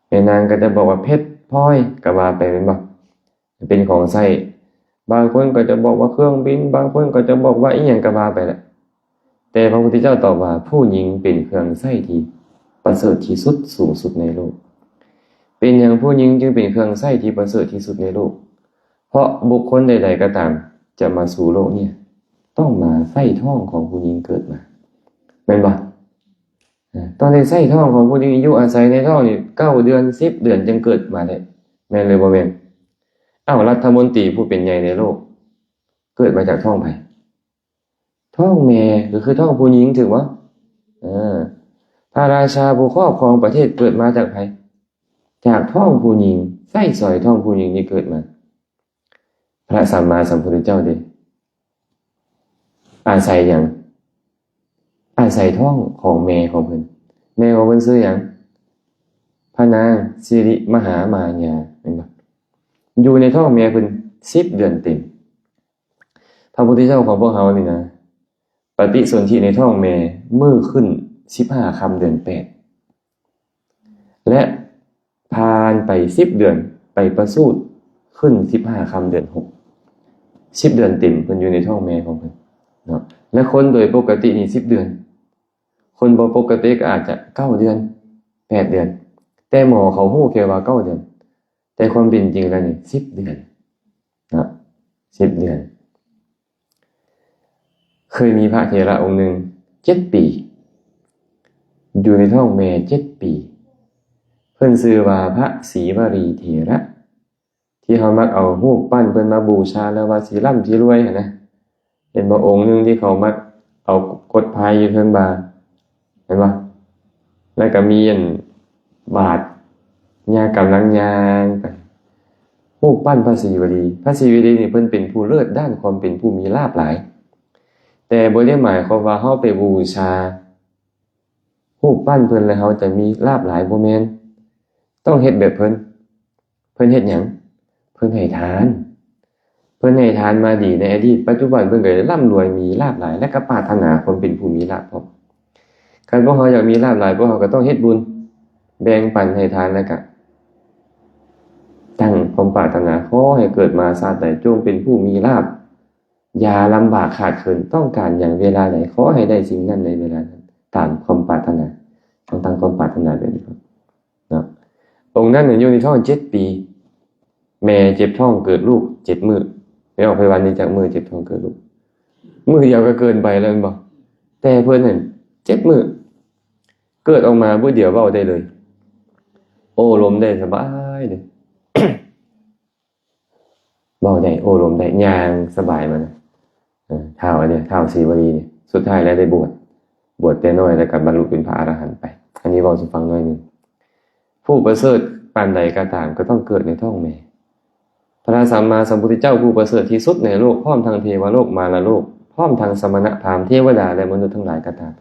ແມ່ນາງກໍຈະບອກວ່າ ເພັດ ພລອຍ ກໍວ່າໄປ ແມ່ນບໍ່? ເປັນຂອງໃຊ້. ບາງຄົນກໍຈະບອກວ່າເຄື່ອງບິນ ບາງຄົນກໍຈະບອກວ່າອີ່ຫຍັງກໍວ່າໄປແຫຼະ. ແຕ່ພະພຸດທະເຈົ້າຕອບວ່າ ຜູ້ຍິງເປັນເຄື່ອງໃຊ້ທີ່ປະເສີດທີ່ສຸດ ສູງສຸດໃນໂລກ. ເປັນຫຍັງຜູ້ຍິງຈຶ່ງເປັນເຄື່ອງໃຊ້ທີ່ປະເສີດທີ່ສຸດໃນໂລກ? ເພາະບຸກຄົນໃດໆກໍຕາມຈະມາສູ່ໂລກນີ້ ຕ້ອງມາໃຊ້ທ້ອງຂອງຜູ້ຍິງເກີດມາ ແມ່ນບໍ່? ເອີ ຕ້ອງໄດ້ໃຊ້ທ້ອງຂອງຜູ້ທີ່ຢູ່ອາໄສໃນທ້ອງນີ້ ເກົ້າເດືອນ ສິບເດືອນ ຈຶ່ງເກີດມາໄດ້ ແມ່ນຫຼືບໍ່ແມ່ນ? ເອົ້າ ລັດຖະມົນຕີຜູ້ເປັນໃຫຍ່ໃນໂລກ ເກີດມາຈາກທ້ອງໃຜ? ທ້ອງແມ່ ກໍຄືທ້ອງຜູ້ຍິງ ຖືກບໍ່? ເອີ ພະລາຊາຜູ້ຄອບຄອງປະເທດເກີດມາຈາກໃຜ? ຈາກທ້ອງຜູ້ຍິງ ໃຊ້ສອຍທ້ອງຜູ້ຍິງນີ້ເກີດມາ. ພະສຳມາສຳພຸດທະເຈົ້າເດ ອາໄສຫຍັງ? ອາໄສທ້ອງຂອງແມ່ຂອງເພິ່ນ. ແມ່ຂອງເພິ່ນຊື່ຫຍັງ? ພະນາງສິລິມະຫາມາຍາ ແມ່ນບໍ່? ຢູ່ໃນທ້ອງແມ່ເພິ່ນສິບເດືອນເຕັມ. ພະພຸດທະເຈົ້າຂອງພວກເຮົານີ້ນະ ປະຕິສົນທິໃນທ້ອງແມ່ມື້ຂຶ້ນສິບຫ້າຄ່ຳເດືອນແປດ ແລະ ຜ່ານໄປສິບເດືອນ ໄປປະສູດຂຶ້ນສິບຫ້າຄ່ຳເດືອນຫົກ ສິບເດືອນເຕັມເພິ່ນຢູ່ໃນທ້ອງແມ່ຂອງເພິ່ນເນາະ. ແລະ ຄົນໂດຍປົກກະຕິນີ້ສິບເດືອນ ຄົນບໍ່ປົກກະຕິກໍອາດຈະເກົ້າເດືອນ ແປດເດືອນ ແຕ່ໝໍເຂົາຮູ້ແຄ່ວ່າເກົ້າເດືອນ ແຕ່ຄວາມເປັນຈິງແລ້ວນີ້ສິບເດືອນເນາະ ສິບເດືອນ. ເຄີຍມີພະເຖລະອົງໜຶ່ງ ເຈັດປີ ຢູ່ໃນທ້ອງແມ່ເຈັດປີ ເພິ່ນຊື່ວ່າພະສີວະລີເຖລະ ທີ່ເຮົາມັກເອົາຮູບປັ້ນເພິ່ນມາບູຊາ ແລ້ວວ່າຊິລ່ຳຊິລວຍຫັ້ນນະ. ເຫັນບໍ່? ອົງໜຶ່ງທີ່ເຂົາມັກເອົາກົດພາຍຢູ່ເທິງບ່າ ເຫັນບໍ່? ແລ້ວກໍມີອັນບາດ ຍ່າງກຳລັງຍ່າງໄປ. ຮູບປັ້ນພະສີວະລີ ພະສີວະລີນີ້ເພິ່ນເປັນຜູ້ເລີດດ້ານຄວາມເປັນຜູ້ມີລາບຫຼາຍ ແຕ່ບໍ່ໄດ້ໝາຍຄວາມວ່າເຮົາໄປບູຊາຮູບປັ້ນເພິ່ນແລ້ວເຮົາຈະມີລາບຫຼາຍ ບໍ່ແມ່ນ. ຕ້ອງເຮັດແບບເພິ່ນ. ເພິ່ນເຮັດຫຍັງ? ເພິ່ນໃຫ້ທານ. ເພິ່ນໃຫ້ທານມາດີໃນອະດີດ, ປັດຈຸບັນເພິ່ນກໍໄດ້ລ່ຳລວຍມີລາບຫຼາຍ ແລະກໍປາດຖະໜາຄວາມເປັນຜູ້ມີລາບພ້ອມ. ຄັນພວກເຮົາຢາກມີລາບຫຼາຍ, ພວກເຮົາກໍຕ້ອງເຮັດບຸນ, ແບ່ງປັນໃຫ້ທານ, ແລະກະຕັ້ງຄວາມປາດຖະໜາ, ຂໍໃຫ້ເກີດມາຊາດໃດ ຈົ່ງເປັນຜູ້ມີລາບ, ຢ່າລຳບາກຂາດເຂີນ, ຕ້ອງການຫຍັງເວລາໃດ, ຂໍໃຫ້ໄດ້ສິ່ງນັ້ນໃນເວລານັ້ນ, ຕາມຄວາມປາດຖະໜາ. ຕ້ອງຕັ້ງຄວາມປາດຖະໜາແບບນີ້ເນາະ. ອົງນັ້ນຢູ່ໃນທ້ອງເຈັດປີ ແມ່ເຈັບທ້ອງເກີດລູກເຈັດມື້. ແມ່ອອກໄພວັນນີ້ຈັກມື້ເຈັບທ້ອງເກີດລູກ? ມື້ດຽວກໍເກີນໄປແລ້ວແມ່ນບໍ່? ແຕ່ເພິ່ນນັ້ນເຈັດມື້ ເກີດອອກມາມື້ດຽວເວົ້າໄດ້ເລີຍ ໂອ້ລົມໄດ້ສະບາຍເດ້ ເວົ້າໄດ້ ໂອ້ລົມໄດ້ ຍ່າງສະບາຍມານະ. ເອີ ທ້າວອັນນີ້ ທ້າວສີວະລີນີ້ ສຸດທ້າຍແລ້ວໄດ້ບວດ ບວດແຕ່ນ້ອຍ ແລ້ວກໍບັນລຸເປັນພະອະລະຫັນໄປ. ອັນນີ້ເວົ້າສູ່ຟັງໜ້ອຍໜຶ່ງ. ຜູ້ປະເສີດປານໃດກໍຕາມ ກໍຕ້ອງເກີດໃນທ້ອງແມ່. ພະສຳມາສຳພຸດທະເຈົ້າຜູ້ປະເສີດທີ່ສຸດໃນໂລກ ພ້ອມທັງເທວະໂລກ ມາລະໂລກ ພ້ອມທັງສະມະນະພາມ ເທວະດາ ແລະ ມະນຸດທັງຫຼາຍກໍຕາມ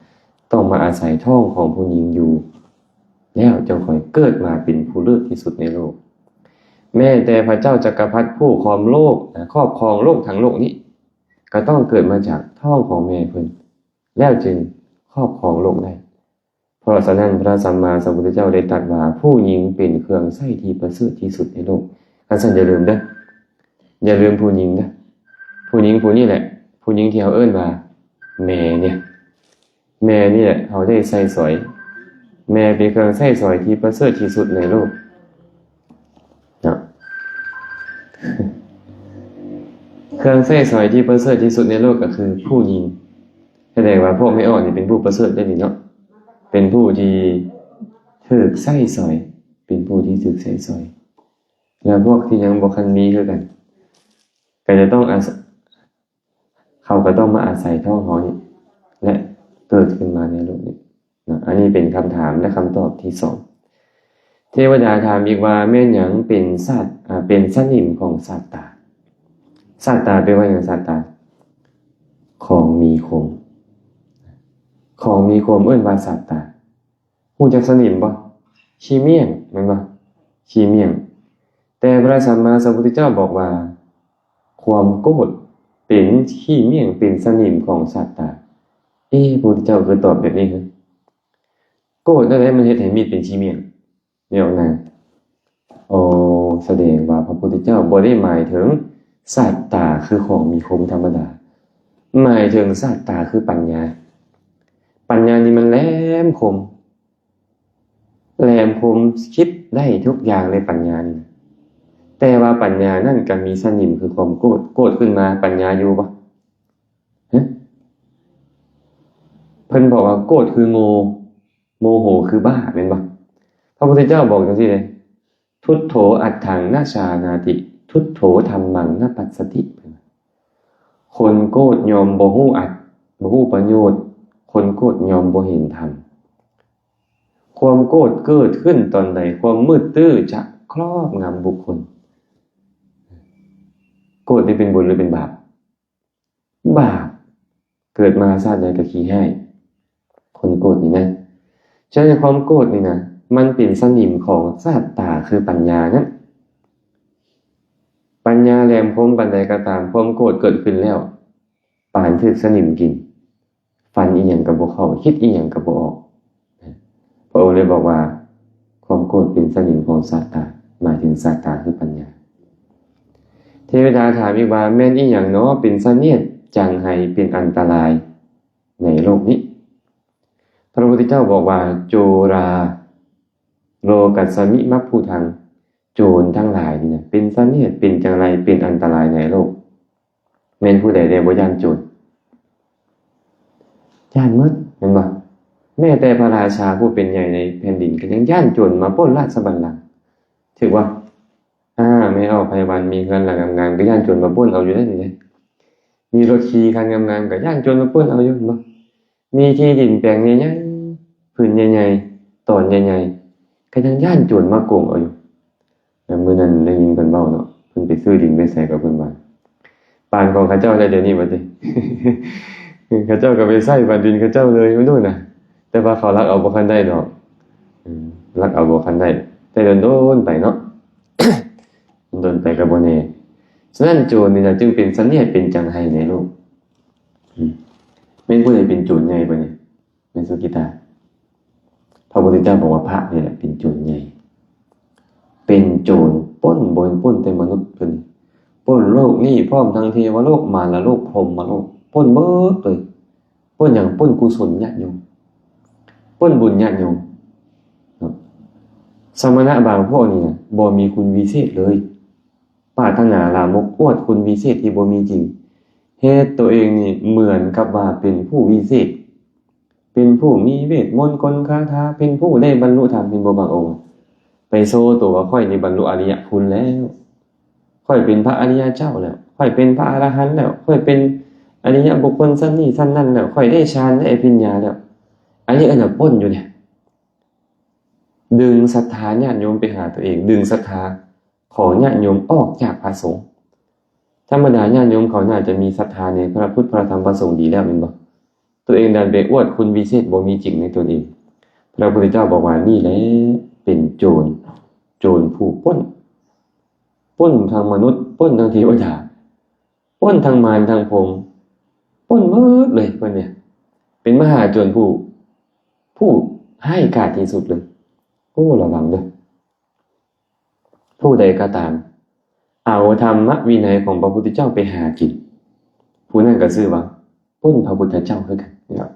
ຕ້ອງມາອາໄສທ້ອງຂອງຜູ້ຍິງຢູ່ ແລ້ວຈັ່ງຄ່ອຍເກີດມາເປັນຜູ້ເລີດທີ່ສຸດໃນໂລກ. ແມ້ແຕ່ພະເຈົ້າຈັກກະພັດຜູ້ຄອງໂລກ ຄອບຄອງໂລກທັງໂລກນີ້ ກໍຕ້ອງເກີດມາຈາກທ້ອງຂອງແມ່ເພິ່ນ ແລ້ວຈຶ່ງຄອບຄອງໂລກໄດ້. ເພາະສະນັ້ນ ພະສຳມາສຳພຸດທະເຈົ້າໄດ້ຕັດວ່າ ຜູ້ຍິງເປັນເຄື່ອງໃຊ້ທີ່ປະເສີດທີ່ສຸດໃນໂລກ. ຄັນຊັ້ນຢ່າລືມເດີ້ ຢ່າລືມຜູ້ຍິງເດີ້. ຜູ້ຍິງຜູ້ນີ້ແຫຼະ ຜູ້ຍິງທີ່ເຮົາເອີ້ນວ່າແມ່ນີ້ ແມ່ນີ້ແຫຼະເຮົາໄດ້ໃຊ້ສອຍ. ແມ່ເປັນເຄື່ອງໃຊ້ສອຍທີ່ປະເສີດທີ່ສຸດໃນໂລກເນາະ. ເຄື່ອງໃຊ້ສອຍທີ່ປະເສີດທີ່ສຸດໃນໂລກກໍຄືຜູ້ຍິງ. ສະແດງວ່າພວກແມ່ອອກນີ້ເປັນຜູ້ປະເສີດໄດ້ນີ້ເນາະ ເປັນຜູ້ທີ່ຖືກໃຊ້ສອຍ ເປັນຜູ້ທີ່ຖືກໃຊ້ສອຍ. ແລ້ວພວກທີ່ຍັງບໍ່ທັນມີຄືກັນ ກໍຈະຕ້ອງອາໄສ ເຂົາກໍຕ້ອງມາອາໄສທ້ອງເຮົານີ້ ແລະ ເກີດຂຶ້ນມາໃນໂລກນີ້ເນາະ. ອັນນີ້ເປັນຄຳຖາມ ແລະ ຄຳຕອບທີສອງ. ເທວະດາຖາມອີກວ່າ ແມ່ນຫຍັງເປັນສາດ ອາ ເປັນສະໜິມຂອງສາດຕາ? ສາດຕາແປວ່າຫຍັງ? ສາດຕາ ຂອງມີຄົມ. ຂອງມີຄົມເອີ້ນວ່າສາດຕາ. ຮູ້ຈັກສະໜິມບໍ່? ຂີ້ມ້ຽງແມ່ນບໍ່? ຂີ້ມ້ຽງ. ແຕ່ພະສຳມາສຳພຸດທະເຈົ້າບອກວ່າ ຄວາມໂກດເປັນຂີ້ມ້ຽງ ເປັນສະໜິມຂອງສາດຕາ. ເອ ພະພຸດທະເຈົ້າຄືຕອບແບບນີ້? ໂກດນັ້ນແຫຼະມັນເຮັດໃຫ້ມີດເປັນຂີ້ມ້ຽງ. ແມ່ອອກນາງ ໂອ ສະແດງວ່າພະພຸດທະເຈົ້າບໍ່ໄດ້ໝາຍເຖິງສາດຕາຄືຂອງມີຄົມທຳມະດາ, ໝາຍເຖິງສາດຕາຄືປັນຍາ. ປັນຍານີ້ມັນແຫຼມຄົມ, ແຫຼມຄົມ, ຄິດໄດ້ທຸກຢ່າງໃນປັນຍານີ້. ແຕ່ວ່າປັນຍານັ້ນກໍມີສະໜິມຄືຄວາມໂກດ, ໂກດຂຶ້ນມາປັນຍາຢູ່ບໍ່? ຮະ? ເພິ່ນບອກວ່າໂກດຄືໂງ່, ໂມໂຫຄືບ້າ ແມ່ນບໍ່? ພະພຸດທະເຈົ້າບອກຈັ່ງຊີ້ເດ້. ທຸດໂທ ອັດຖັງ ນະ ຈານາຕິ ທຸດໂທ ທຳມັງ ນະ ປັດສະຕິ. ຄົນໂກດຍ່ອມບໍ່ຮູ້ອັດ, ບໍ່ຮູ້ປະໂຫຍດ, ຄົນໂກດຍ່ອມບໍ່ເຫັນທຳ. ຄວາມໂກດເກີດຂຶ້ນຕອນໃດ, ຄວາມມືດຕື້ຈະຄອບງຳບຸກຄົນ. ໂກດນີ້ເປັນບຸນຫຼືເປັນບາບ? ບາບ. ເກີດມາຊາດໃດກໍຂີ້ຮ້າຍ ຄົນໂກດນີ້ນະ. ສະນັ້ນຄວາມໂກດນີ້ນະ ມັນເປັນສະໜິມຂອງສາດຕາຄືປັນຍານັ້ນ. ປັນຍາແຫຼມຄົມປານໃດກໍຕາມ, ຄວາມໂກດເກີດຂຶ້ນແລ້ວ ປານຖືກສະໜິມກິນ, ຝັນອີ່ຫຍັງກໍບໍ່ເຂົ້າ, ຄິດອີ່ຫຍັງກໍບໍ່ອອກ. ພະອົງເລີຍບອກວ່າ ຄວາມໂກດເປັນສະໜິມຂອງສາດຕາ, ໝາຍເຖິງສາດຕາຄືປັນຍາ. ເທວະດາຖາມອີກວ່າ ແມ່ນອີ່ຫຍັງເນາະເປັນສະເໜດ ຈັ່ງໃຫ້ເປັນອັນຕະລາຍໃນໂລກນີ້? ພະພຸດທະເຈົ້າບອກວ່າ ໂຈລາ ໂລກັດສະມິ ມັບພູທັງ. ໂຈນທັງຫຼາຍນີ້ນະ ເປັນສະເໜດ ເປັນຈັ່ງໃດ ເປັນອັນຕະລາຍໃນໂລກ? ແມ່ນຜູ້ໃດແດ່ບໍ່ຢ້ານໂຈນ? ຢ້ານໝົດ ແມ່ນບໍ່? ແມ້ແຕ່ພະລາຊາຜູ້ເປັນໃຫຍ່ໃນແຜ່ນດິນກໍຍັງຢ້ານໂຈນມາປຸ້ນລາຊະບັນລັງ ຖືກບໍ່? ອາ ແມ່ອອກໄພວັນມີເຮືອນຫຼັງງາມໆ ກໍຢ້ານໂຈນມາປຸ້ນເອົາຢູ່ເດ້ນີ້ເດ້. ມີລົດຂີ່ຄັນງາມໆ ກໍຢ້ານໂຈນມາປຸ້ນເອົາຢູ່ ແມ່ນບໍ່? ມີທີ່ດິນແປງໃຫຍ່ໆ ພື້ນໃຫຍ່ໆ ຕອນໃຫຍ່ໆ ກໍຍັງຢ້ານໂຈນມາໂກງເອົາຢູ່. ແລ້ວມື້ນັ້ນໄດ້ຍິນເພິ່ນເວົ້າເນາະ, ເພິ່ນໄປຊື້ດິນໄປໃສກໍເພິ່ນວ່າ ປານຂອງເຂົາເຈົ້າແລ້ວດຽວນີ້ ວ່າຕິ. ເຂົາເຈົ້າກໍໄປໃຊ້ປານດິນເຂົາເຈົ້າເລີຍ ມັນດູນະ, ແຕ່ວ່າເຂົາລັກເອົາບໍ່ທັນໄດ້ດອກ. ເອີ ລັກເອົາບໍ່ທັນໄດ້ ແຕ່ດົນໆໄປເນາະ, ດົນໄປກໍບໍ່ແນ່. ສະນັ້ນໂຈນນີ້ນະ ຈຶ່ງເປັນສະເໜດ ເປັນຈັງໄຫ້ໃນໂລກ. ອືມ ແມ່ນຜູ້ໃດເປັນໂຈນໃຫຍ່ບາດນີ້? ແມ່ນສຸກິດຕາ. ພະພຸດທະເຈົ້າບອກວ່າພະນີ້ແຫຼະເປັນໂຈນໃຫຍ່, ເປັນໂຈນປຸ້ນ ບໍ່ແມ່ນປຸ້ນແຕ່ມະນຸດເພິ່ນ, ປຸ້ນໂລກນີ້ ພ້ອມທັງເທວະໂລກ ມາລະໂລກ ພົມມະໂລກ, ປຸ້ນເບິດເລີຍ. ປຸ້ນຫຍັງ? ປຸ້ນກຸສົນຍາດໂຍມ, ປຸ້ນບຸນຍາດໂຍມ. ສະມະນະບາງພວກນີ້ນະ ບໍ່ມີຄຸນວິເສດເລີຍ, ປາດຖະໜາລາມົກ ອວດຄຸນວິເສດທີ່ບໍ່ມີຈິງ, ເຮັດໂຕເອງນີ້ເໝືອນກັບວ່າເປັນຜູ້ວິເສດ, ເປັນຜູ້ມີເວດມົນກົນຄາຖາ, ເປັນຜູ້ໄດ້ບັນລຸທຳ. ເຫັນບໍ່ ບາງອົງໄປໂຊໂຕວ່າ ຂ້ອຍນີ້ບັນລຸອະລິຍະຄຸນແລ້ວ, ຂ້ອຍເປັນພະອະລິຍະເຈົ້າແລ້ວ, ຂ້ອຍເປັນພະອະລະຫັນແລ້ວ, ຂ້ອຍເປັນອະລິຍະບຸກຄົນຊັ້ນນີ້ຊັ້ນນັ້ນແລ້ວ, ຂ້ອຍໄດ້ຊານໄດ້ອະພິນຍາແລ້ວ. ອັນນີ້ເອີ້ນວ່າປົ້ນຢູ່ເດ. ດຶງສັດທາຍາດໂຍມໄປຫາໂຕເອງ, ດຶງສັດທາຂອງຍາດໂຍມອອກຈາກພະສົງ. ທຳມະດາຍາດໂຍມເຂົາໜ້າຈະມີສັດທາໃນພະພຸດ ພະທຳ ພະສົງດີແລ້ວແມ່ນບໍ່? ໂຕເອງດັນໄປອວດຄຸນວິເສດບໍ່ມີຈິງໃນຕົນເອງ. ພະພຸດທະເຈົ້າບອກວ່າ ນີ້ແຫຼະເປັນໂຈນ, ໂຈນຜູ້ປຸ້ນ, ປຸ້ນທັງມະນຸດ, ປຸ້ນທັງເທວະດາ, ປຸ້ນທັງມານທັງພົມ, ປຸ້ນໝົດເລີຍເພິ່ນນີ້. ເປັນມະຫາໂຈນຜູ້, ຜູ້ຮ້າຍກາດທີ່ສຸດເລີຍ. ໂອ້ ລະວັງເດີ້. ຜູ້ໃດກໍຕາມ ເອົາທຳມະວິໄນຂອງພະພຸດທະເຈົ້າໄປຫາກິນ, ຜູ້ນັ້ນກໍຊື່ວ່າປຸ້ນພະພຸດທະເຈົ້າຄືກັນເນາະ.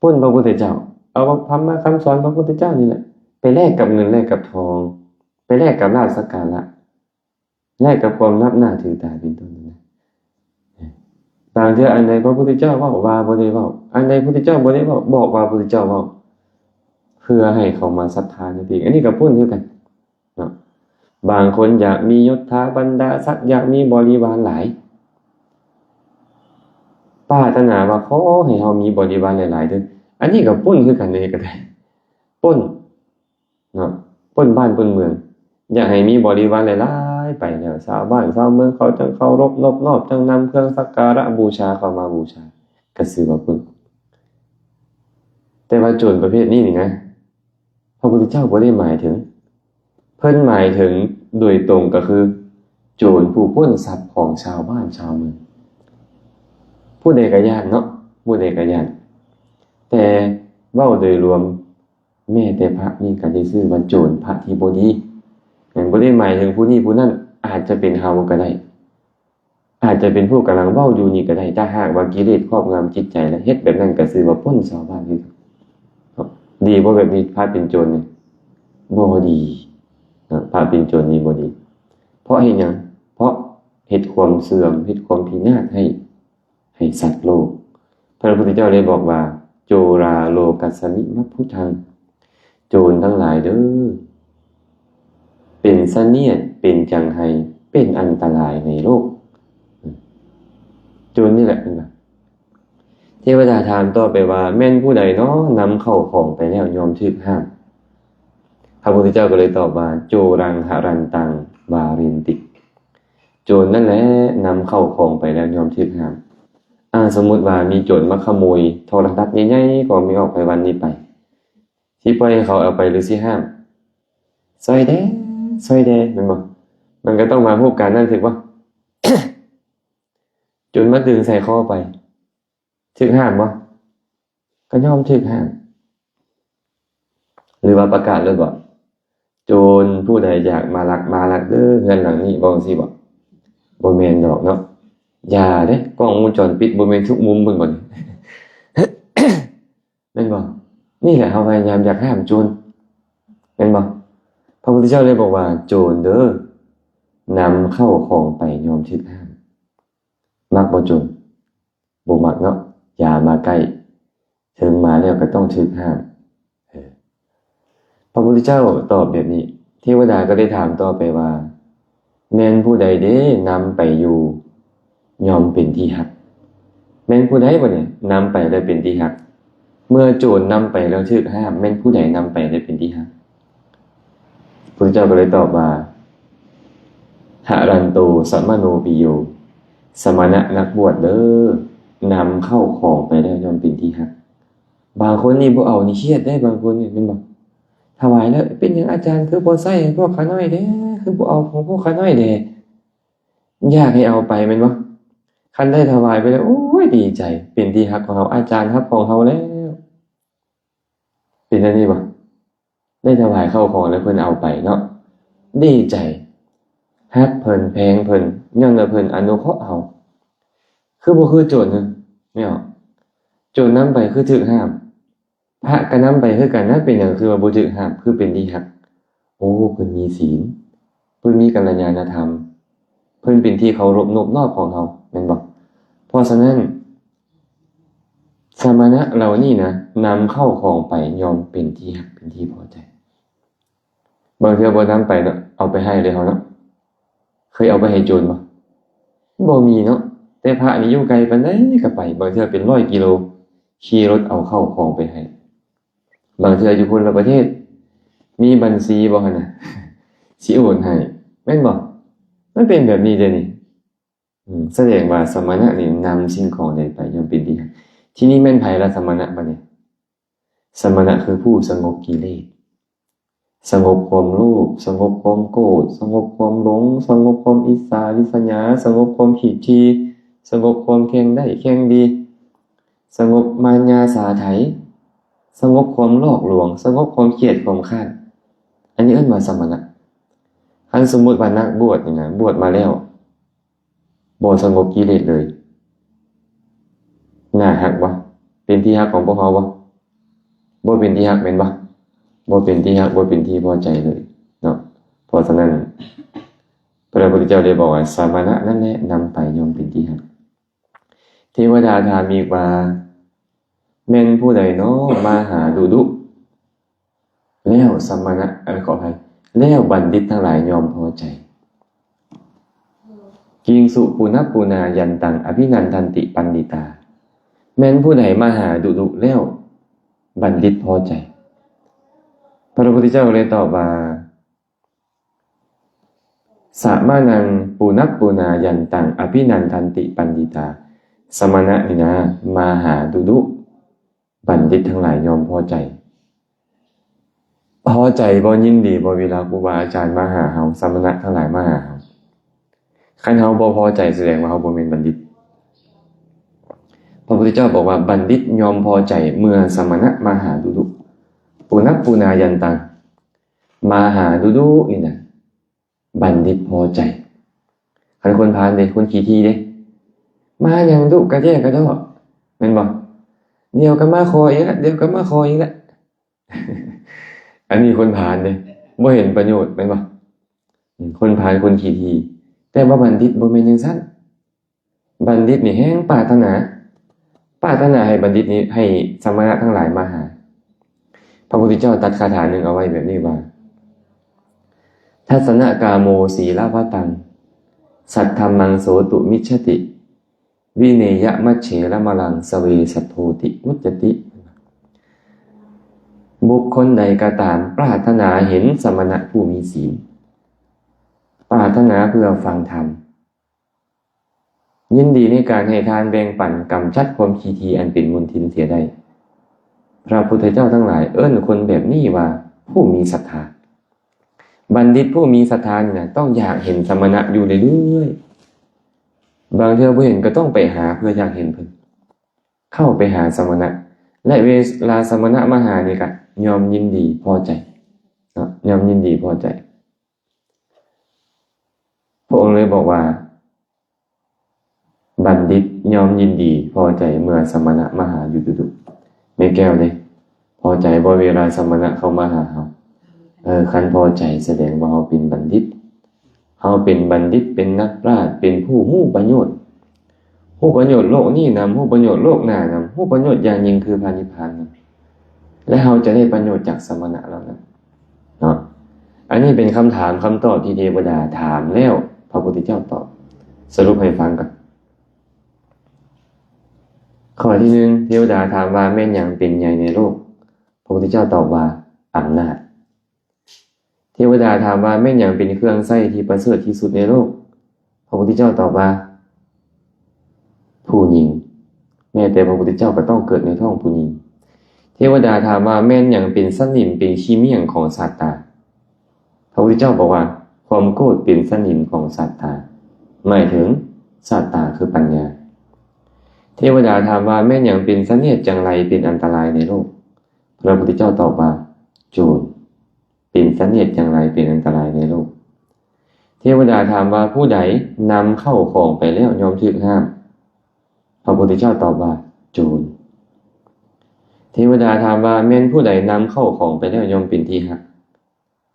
ປຸ້ນພະພຸດທະເຈົ້າ, ເອົາທຳມະຄຳສອນພະພຸດທະເຈົ້ານີ້ແຫຼະ ໄປແລກກັບເງິນ ແລກກັບທອງ, ໄປແລກກັບລາບສັກກາລະ, ແລກກັບຄວາມນັບໜ້າຖືຕາເປັນຕົ້ນນະ. ບາງເທື່ອອັນໃດພະພຸດທະເຈົ້າເວົ້າວ່າບໍ່ໄດ້ເວົ້າ, ອັນໃດພຸດທະເຈົ້າບໍ່ໄດ້ເວົ້າ ບອກວ່າພຸດທະເຈົ້າເວົ້າ, ເພື່ອໃຫ້ເຂົາມາສັດທາໃນຕົນເອງ. ອັນນີ້ກໍປຸ້ນຄືກັນເນາະ. ບາງຄົນຢາກມີຍົດຖາບັນດາສັກ, ຢາກມີບໍລິວານຫຼາຍ, ປາດຖະໜາວ່າຂໍໃຫ້ເຮົາມີບໍລິວານຫຼາຍໆເດີ້. ອັນນີ້ກໍປຸ້ນຄືກັນເດ, ກໍໄດ້ ປຸ້ນ ເນາະ, ປຸ້ນບ້ານປຸ້ນເມືອງ, ຢາກໃຫ້ມີບໍລິວານຫຼາຍໆໄປແລ້ວ ຊາວບ້ານຊາວເມືອງເຂົາຈັ່ງເຄົາລົບນົບນອບ, ຈັ່ງນຳເຄື່ອງສັກກາລະບູຊາເຂົ້າມາບູຊາ, ກໍຊື່ວ່າປຸ້ນ. ແຕ່ວ່າໂຈນປະເພດນີ້ນີ້ນະ ພະພຸດທະເຈົ້າບໍ່ໄດ້ໝາຍເຖິງ, ເພິ່ນໝາຍເຖິງໂດຍຕົງກໍຄືໂຈນຜູ້ປຸ້ນຊັບຂອງຊາວບ້ານຊາວເມືອງ. ຜູ້ໃດກໍຢ້ານເນາະ, ຜູ້ໃດກໍຢ້ານ, ແຕ່ເວົ້າໂດຍລວມ ແມ້ແຕ່ພະນີ້ກໍໄດ້ຊື່ວ່າໂຈນ, ພະທີ່ບໍ່ດີ. ແມ່ນບໍ່ໄດ້ໝາຍເຖິງຜູ້ນີ້ຜູ້ນັ້ນ, ອາດຈະເປັນເຮົາກໍໄດ້, ອາດຈະເປັນຜູ້ກຳລັງເວົ້າຢູ່ນີ້ກໍໄດ້. ຖ້າຫາກວ່າກິເລດຄອບງຳຈິດໃຈແລ້ວເຮັດແບບນັ້ນ ກໍຊື່ວ່າປຸ້ນຊາວບ້ານຄືກັນ. ດີບໍ່ແບບນີ້? ພະເປັນໂຈນນີ້ບໍ່ດີນະ, ພະເປັນໂຈນນີ້ບໍ່ດີ. ເພາະເຮັດຫຍັງ? ເພາະເຮັດຄວາມເສື່ອມ, ເຮັດຄວາມພິນາດໃຫ້ ໃຫ້ສັດໂລກ. ພະພຸດທະເຈົ້າໄດ້ບອກວ່າ ໂຈຣາໂລກັດສະມິ ມັບພຸດທັງ, ໂຈນທັງຫຼາຍເດີ້ ເປັນສະເໜຽດ ເປັນຈັງໄຫ້ ເປັນອັນຕະລາຍໃນໂລກ. ໂຈນນີ້ແຫຼະ ເພິ່ນວ່າ. ເທວະດາຖາມຕໍ່ໄປວ່າ ແມ່ນຜູ້ໃດນໍ ນຳເຂົ້າຂອງໄປແລ້ວຍ່ອມຖືກຫ້າມ? ພະພຸດທະເຈົ້າກໍເລີຍຕອບວ່າ ໂຈຣັງຫະຣັນຕັງ ວາຣິນຕິ. ໂຈນນັ້ນແຫຼະນຳເຂົ້າຂອງໄປແລ້ວຍ່ອມຖືກຫ້າມ. ອາ ສົມມຸດວ່າມີໂຈນມາຂະໂມຍໂທລະທັດໃຫຍ່ໆຂອງແມ່ອອກໄພວັນນີ້ໄປ, ຊິປ່ອຍໃຫ້ເຂົາເອົາໄປ ຫຼື ຊິຫ້າມ? ຊ່ອຍແດ່ ຊ່ອຍແດ່ ແມ່ນບໍ່? ມັນກໍຕ້ອງມາຮູບການນັ້ນ ຖືກບໍ່? ໂຈນມາດຶງສາຍຄໍໄປ ຖືກຫ້າມບໍ່? ກໍຍ່ອມຖືກຫ້າມ. ຫຼືວ່າປະກາດໂລດບໍ່? ໂຈນຜູ້ໃດຢາກມາລັກ ມາລັກເດີ້ເຮືອນຫຼັງນີ້ ເວົ້າຈັ່ງຊີ້ບໍ່? ບໍ່ແມ່ນດອກເນາະ. ຢ່າເດ້, ກ້ອງວົງຈອນປິດບໍ່ແມ່ນທຸກມຸມພຸ້ນບໍ່? ແມ່ນບໍ່? ນີ້ແຫຼະ ເຮົາພະຍາຍາມຢາກຫ້າມໂຈນ ແມ່ນບໍ່? ພະພຸດທະເຈົ້າເລີຍບອກວ່າ ໂຈນເດີ້ ນຳເຂົ້າຂອງໄປຍ່ອມຖືກຫ້າມ. ມັກບໍ່ໂຈນ? ບໍ່ມັກເນາະ, ຢ່າມາໃກ້, ເຖິງມາແລ້ວກໍຕ້ອງຖືກຫ້າມ. ເອີ ພະພຸດທະເຈົ້າຕອບແບບນີ້, ເທວະດາກໍໄດ້ຖາມຕໍ່ໄປວ່າ ແມ່ນຜູ້ໃດເດ ນຳໄປຢູ່ ຍ່ອມເປັນທີ່ຮັກ? ແມ່ນຜູ້ໃດບັດນີ້ ນຳໄປແລ້ວເປັນທີ່ຮັກ? ເມື່ອໂຈນນຳໄປແລ້ວຖືກຫ້າມ, ແມ່ນຜູ້ໃດນຳໄປແລ້ວເປັນທີ່ຮັກ? ພະພຸດທະເຈົ້າກໍເລີຍຕອບວ່າ ຫະຣັນໂຕ ສະມະໂນປິໂຍ, ສະມະນະນັກບວດເດີ້ ນຳເຂົ້າຂອງໄປແລ້ວຍ່ອມເປັນທີ່ຮັກ. ບາງຄົນນີ້ບໍ່ເອົານີ້ຄຽດໄດ໋, ບາງຄົນນີ້ແມ່ນບໍ່? ຖວາຍແລ້ວ ເປັນຫຍັງອາຈານຄືບໍ່ໃຊ້ໃຫ້ພວກຂ້ານ້ອຍແດ່? ຄືບໍ່ເອົາຂອງພວກຂ້ານ້ອຍແດ່? ຢາກໃຫ້ເອົາໄປແມ່ນບໍ່? ຄັນໄດ້ຖວາຍໄປແລ້ວ ໂອ້ຍ ດີໃຈ, ເປັນທີ່ຮັກຂອງເຮົາ, ອາຈານຮັກຂອງເຮົາແລ້ວ. ເປັນແນວນີ້ບໍ່? ໄດ້ຖວາຍເຂົ້າຂອງແລ້ວເພິ່ນເອົາໄປເນາະ, ດີໃຈ, ຮັກເພິ່ນ ແພງເພິ່ນ ຍ້ອນວ່າເພິ່ນອະນຸເຄາະເຮົາ. ຄືບໍ່ຄືໂຈນນະ ແມ່ນບໍ່? ໂຈນນຳໄປຄືຖືກຫ້າມ. ພະກໍນຳໄປຄືກັນນະ, ເປັນຫຍັງຄືວ່າບໍ່ຖືກຫ້າມ, ຄືເປັນທີ່ຮັກ? ໂອ້ ເພິ່ນມີສິນ, ເພິ່ນມີກັນລະຍານະທຳ, ເພິ່ນເປັນທີ່ເຄົາລົບນອບນ້ອມຂອງເຮົາ, ແມ່ນບໍ່? ເພາະສະນັ້ນ ສະມະນະເຫຼົ່ານີ້ນະ ນຳເຂົ້າຂອງໄປ ຍ່ອມເປັນທີ່ຮັກ ເປັນທີ່ພໍໃຈ. ບາງເທື່ອບໍ່ນຳໄປເນາະ, ເອົາໄປໃຫ້ເລີຍເຮົາເນາະ. ເຄີຍເອົາໄປໃຫ້ໂຈນບໍ່? ບໍ່ມີເນາະ. ແຕ່ພະນີ້ຢູ່ໄກປານໃດກໍໄປ, ບາງເທື່ອເປັນຮ້ອຍກິໂລ, ຂີ່ລົດເອົາເຂົ້າຂອງໄປໃຫ້. ບາງເທື່ອຢູ່ຄົນລະປະເທດ, ມີບັນຊີບໍ່ຫັ້ນນະ? ຊິໂອນໃຫ້, ແມ່ນບໍ່? ມັນເປັນແບບນີ້ເດ້ນີ້. ອືມ ສະແດງວ່າສະມະນະນີ້ນຳສິ່ງຂອງໃດໄປ ຍ່ອມເປັນທີ່ຮັກ. ທີນີ້ແມ່ນໃຜລະສະມະນະບາດນີ້? ສະມະນະຄືຜູ້ສະຫງົບກິເລດ, ສະຫງົບຄວາມໂລບ, ສະຫງົບຄວາມໂກດ, ສະຫງົບຄວາມຫຼົງ, ສະຫງົບຄວາມອິດສາລິດສະຫຍາ, ສະຫງົບຄວາມຂີ້ຖີ່, ສະຫງົບຄວາມແຂ່ງໄດ້ແຂ່ງດີ, ສະຫງົບມານຍາສາໄຖ, ສະຫງົບຄວາມຫຼອກລວງ, ສະຫງົບຄວາມຄຽດຄວາມຄ້ານ. ອັນນີ້ເອີ້ນວ່າສະມະນະ. ຄັນສົມມຸດວ່ານັກບວດນີ້ນະ, ບວດມາແລ້ວ ບໍ່ສະຫງົບກິເລດເລີຍ, ໜ້າຮັກບໍ່? ເປັນທີ່ຮັກຂອງພວກເຮົາບໍ່? ບໍ່ເປັນທີ່ຮັກແມ່ນບໍ່? ບໍ່ເປັນທີ່ຮັກ, ບໍ່ເປັນທີ່ພໍໃຈເລີຍເນາະ. ເພາະສະນັ້ນ ພະພຸດທະເຈົ້າໄດ້ບອກວ່າ ສະມະນະນັ້ນແຫຼະນຳໄປ ຍ່ອມເປັນທີ່ຮັກ. ເທວະດາຖາມອີກວ່າ ແມ່ນຜູ້ໃດນໍມາຫາດຸດຸ? ແລ້ວສະມະນະ, ເອີ ຂໍອະໄພ, ແລ້ວບັນດິດທັງຫຼາຍຍ່ອມພໍໃຈ. Kiṃsu punappuna yantaṃ abhinandati paṇḍitā? ແມ່ນຜູ້ໃດມາຫາດຸດຸແລ້ວບັນດິດພໍໃຈ? ພະພຸດທະເຈົ້າເລີຍຕອບວ່າ Samaṇaṃ punappuna yantaṃ abhinandati paṇḍitā. ສະມະນະນີ້ນະ ມາຫາດຸດຸ ບັນດິດທັງຫຼາຍຍ່ອມພໍໃຈ. ພໍໃຈບໍ່, ຍິນດີບໍ່ ເວລາຄູບາອາຈານມາຫາເຮົາ, ສະມະນະທັງຫຼາຍມາຫາເຮົາ? ຄັນເຮົາບໍ່ພໍໃຈ ສະແດງວ່າເຮົາບໍ່ແມ່ນບັນດິດ. ພະພຸດທະເຈົ້າບອກວ່າ ບັນດິດຍ່ອມພໍໃຈເມື່ອສະມະນະມາຫາດຸດຸ. Punappuna yantaṃ. ມາຫາດຸດຸນີ້ນະ ບັນດິດພໍໃຈ. ຄັນຄົນພານເດ້, ຄົນຂີ້ຖີ່ເດ້, ມາຫຍັງດຸກະແດກະດໍ້ ແມ່ນບໍ່? ດຽວກໍມາຂໍອີກລະ, ດຽວກໍມາຂໍອີກລະ. ອັນນີ້ຄົນພານເດ້, ບໍ່ເຫັນປະໂຫຍດ ແມ່ນບໍ່? ອືມ, ຄົນພານ, ຄົນຂີ້ຖີ່. ແຕ່ວ່າບັນດິດບໍ່ແມ່ນຈັ່ງຊັ້ນ. ບັນດິດນີ້ແຮ່ງປາດຖະໜາ, ປາດຖະໜາໃຫ້ບັນດິດນີ້, ໃຫ້ສະມະນະທັງຫຼາຍມາຫາ. ພະພຸດທະເຈົ້າຕັດຄາຖາໜຶ່ງເອົາໄວ້ແບບນີ້ວ່າ Dassanakāmo sīlavataṃ saddhammaṃ sotumicchati, vineyamajjhe nāmalaṃ save saddhoti muccati. ບຸກຄົນໃດກໍຕາມປາດຖະໜາເຫັນສະມະນະຜູ້ມີສິນ, ປາດຖະໜາເພື່ອຟັງທຳ, ຍິນດີໃນການໃຫ້ທານແບ່ງປັນ, ກຳຈັດຄວາມຂີ້ຖີ່ອັນເປັນມົນທິນເສຍໄດ້. ພະພຸດທະເຈົ້າທັງຫຼາຍເອີ້ນຄົນແບບນີ້ວ່າຜູ້ມີສັດທາ. ບັນດິດຜູ້ມີສັດທານີ້ນະ ຕ້ອງຢາກເຫັນສະມະນະຢູ່ເລື້ອຍໆ. ບາງເທື່ອບໍ່ເຫັນກໍຕ້ອງໄປຫາເພື່ອຢາກເຫັນເພິ່ນ, ເຂົ້າໄປຫາສະມະນະ. ແລະ ເວລາສະມະນະມາຫານີ້ກະຍອມຍິນດີພໍໃຈເນາະ, ຍອມຍິນດີພໍໃຈ. ພະອົງເລີຍບອກວ່າ ບັນດິດຍ່ອມຍິນດີພໍໃຈເມື່ອສະມະນະມາຫາຢູ່ດຸດຸ. ແມ່ແກ້ວເດ້, ພໍໃຈບໍ່ເວລາສະມະນະເຂົ້າມາຫາເຮົາ? ເອີ, ຄັນພໍໃຈສະແດງວ່າເຮົາເປັນບັນດິດ. ເຮົາເປັນບັນດິດ, ເປັນນັກປາດ, ເປັນຜູ້ຮູ້ປະໂຫຍດ. ຮູ້ປະໂຫຍດໂລກນີ້ນຳ, ຮູ້ປະໂຫຍດໂລກໜ້ານຳ, ຮູ້ປະໂຫຍດຢ່າງຍິ່ງຄືພະນິບພານນຳ. ແລະ ເຮົາຈະໄດ້ປະໂຫຍດຈາກສະມະນະເຫຼົ່ານັ້ນເນາະ. ອັນນີ້ເປັນຄຳຖາມຄຳຕອບທີ່ເທວະດາຖາມແລ້ວ ພະພຸດທະເຈົ້າຕອບ. ສະຫຼຸບໃຫ້ຟັງກ່ອນ. ຂໍ້ທີໜຶ່ງ, ເທວະດາຖາມວ່າ ແມ່ນຫຍັງເປັນໃຫຍ່ໃນໂລກ? ພະພຸດທະເຈົ້າຕອບວ່າ ອຳນາດ. ເທວະດາຖາມວ່າ ແມ່ນຫຍັງເປັນເຄື່ອງໃຊ້ທີ່ປະເສີດທີ່ສຸດໃນໂລກ? ພະພຸດທະເຈົ້າຕອບວ່າ ຜູ້ຍິງ. ແມ້ແຕ່ພະພຸດທະເຈົ້າກໍຕ້ອງເກີດໃນທ້ອງຜູ້ຍິງ. ເທວະດາຖາມວ່າ ແມ່ນຫຍັງເປັນສັນນິມ ເປັນຂີ້ມ້ຽງຂອງສາດຕາ? ພະພຸດທະເຈົ້າບອກວ່າ ຄວາມໂກດເປັນສັນນິມຂອງສາດຕາ, ໝາຍເຖິງສາດຕາຄືປັນຍາ. ເທວະດາຖາມວ່າ ແມ່ນຫຍັງເປັນສະເນດຈັງໄລເປັນອັນຕະລາຍໃນໂລກ? ພະພຸດທະເຈົ້າຕອບວ່າ ໂຈນ. ເປັນສະເນດຈັ່ງໃດເປັນອັນຕະລາຍໃນໂລກ? ເທວະດາຖາມວ່າ ຜູ້ໃດນຳເຂົ້າຂອງໄປແລ້ວຍ່ອມຖືກຫ້າມ? ພະພຸດທະເຈົ້າຕອບວ່າ ໂຈນ. ເທວະດາຖາມວ່າ ແມ່ນຜູ້ໃດນຳເຂົ້າຂອງໄປແລ້ວຍ່ອມເປັນທີ່ຮັກ?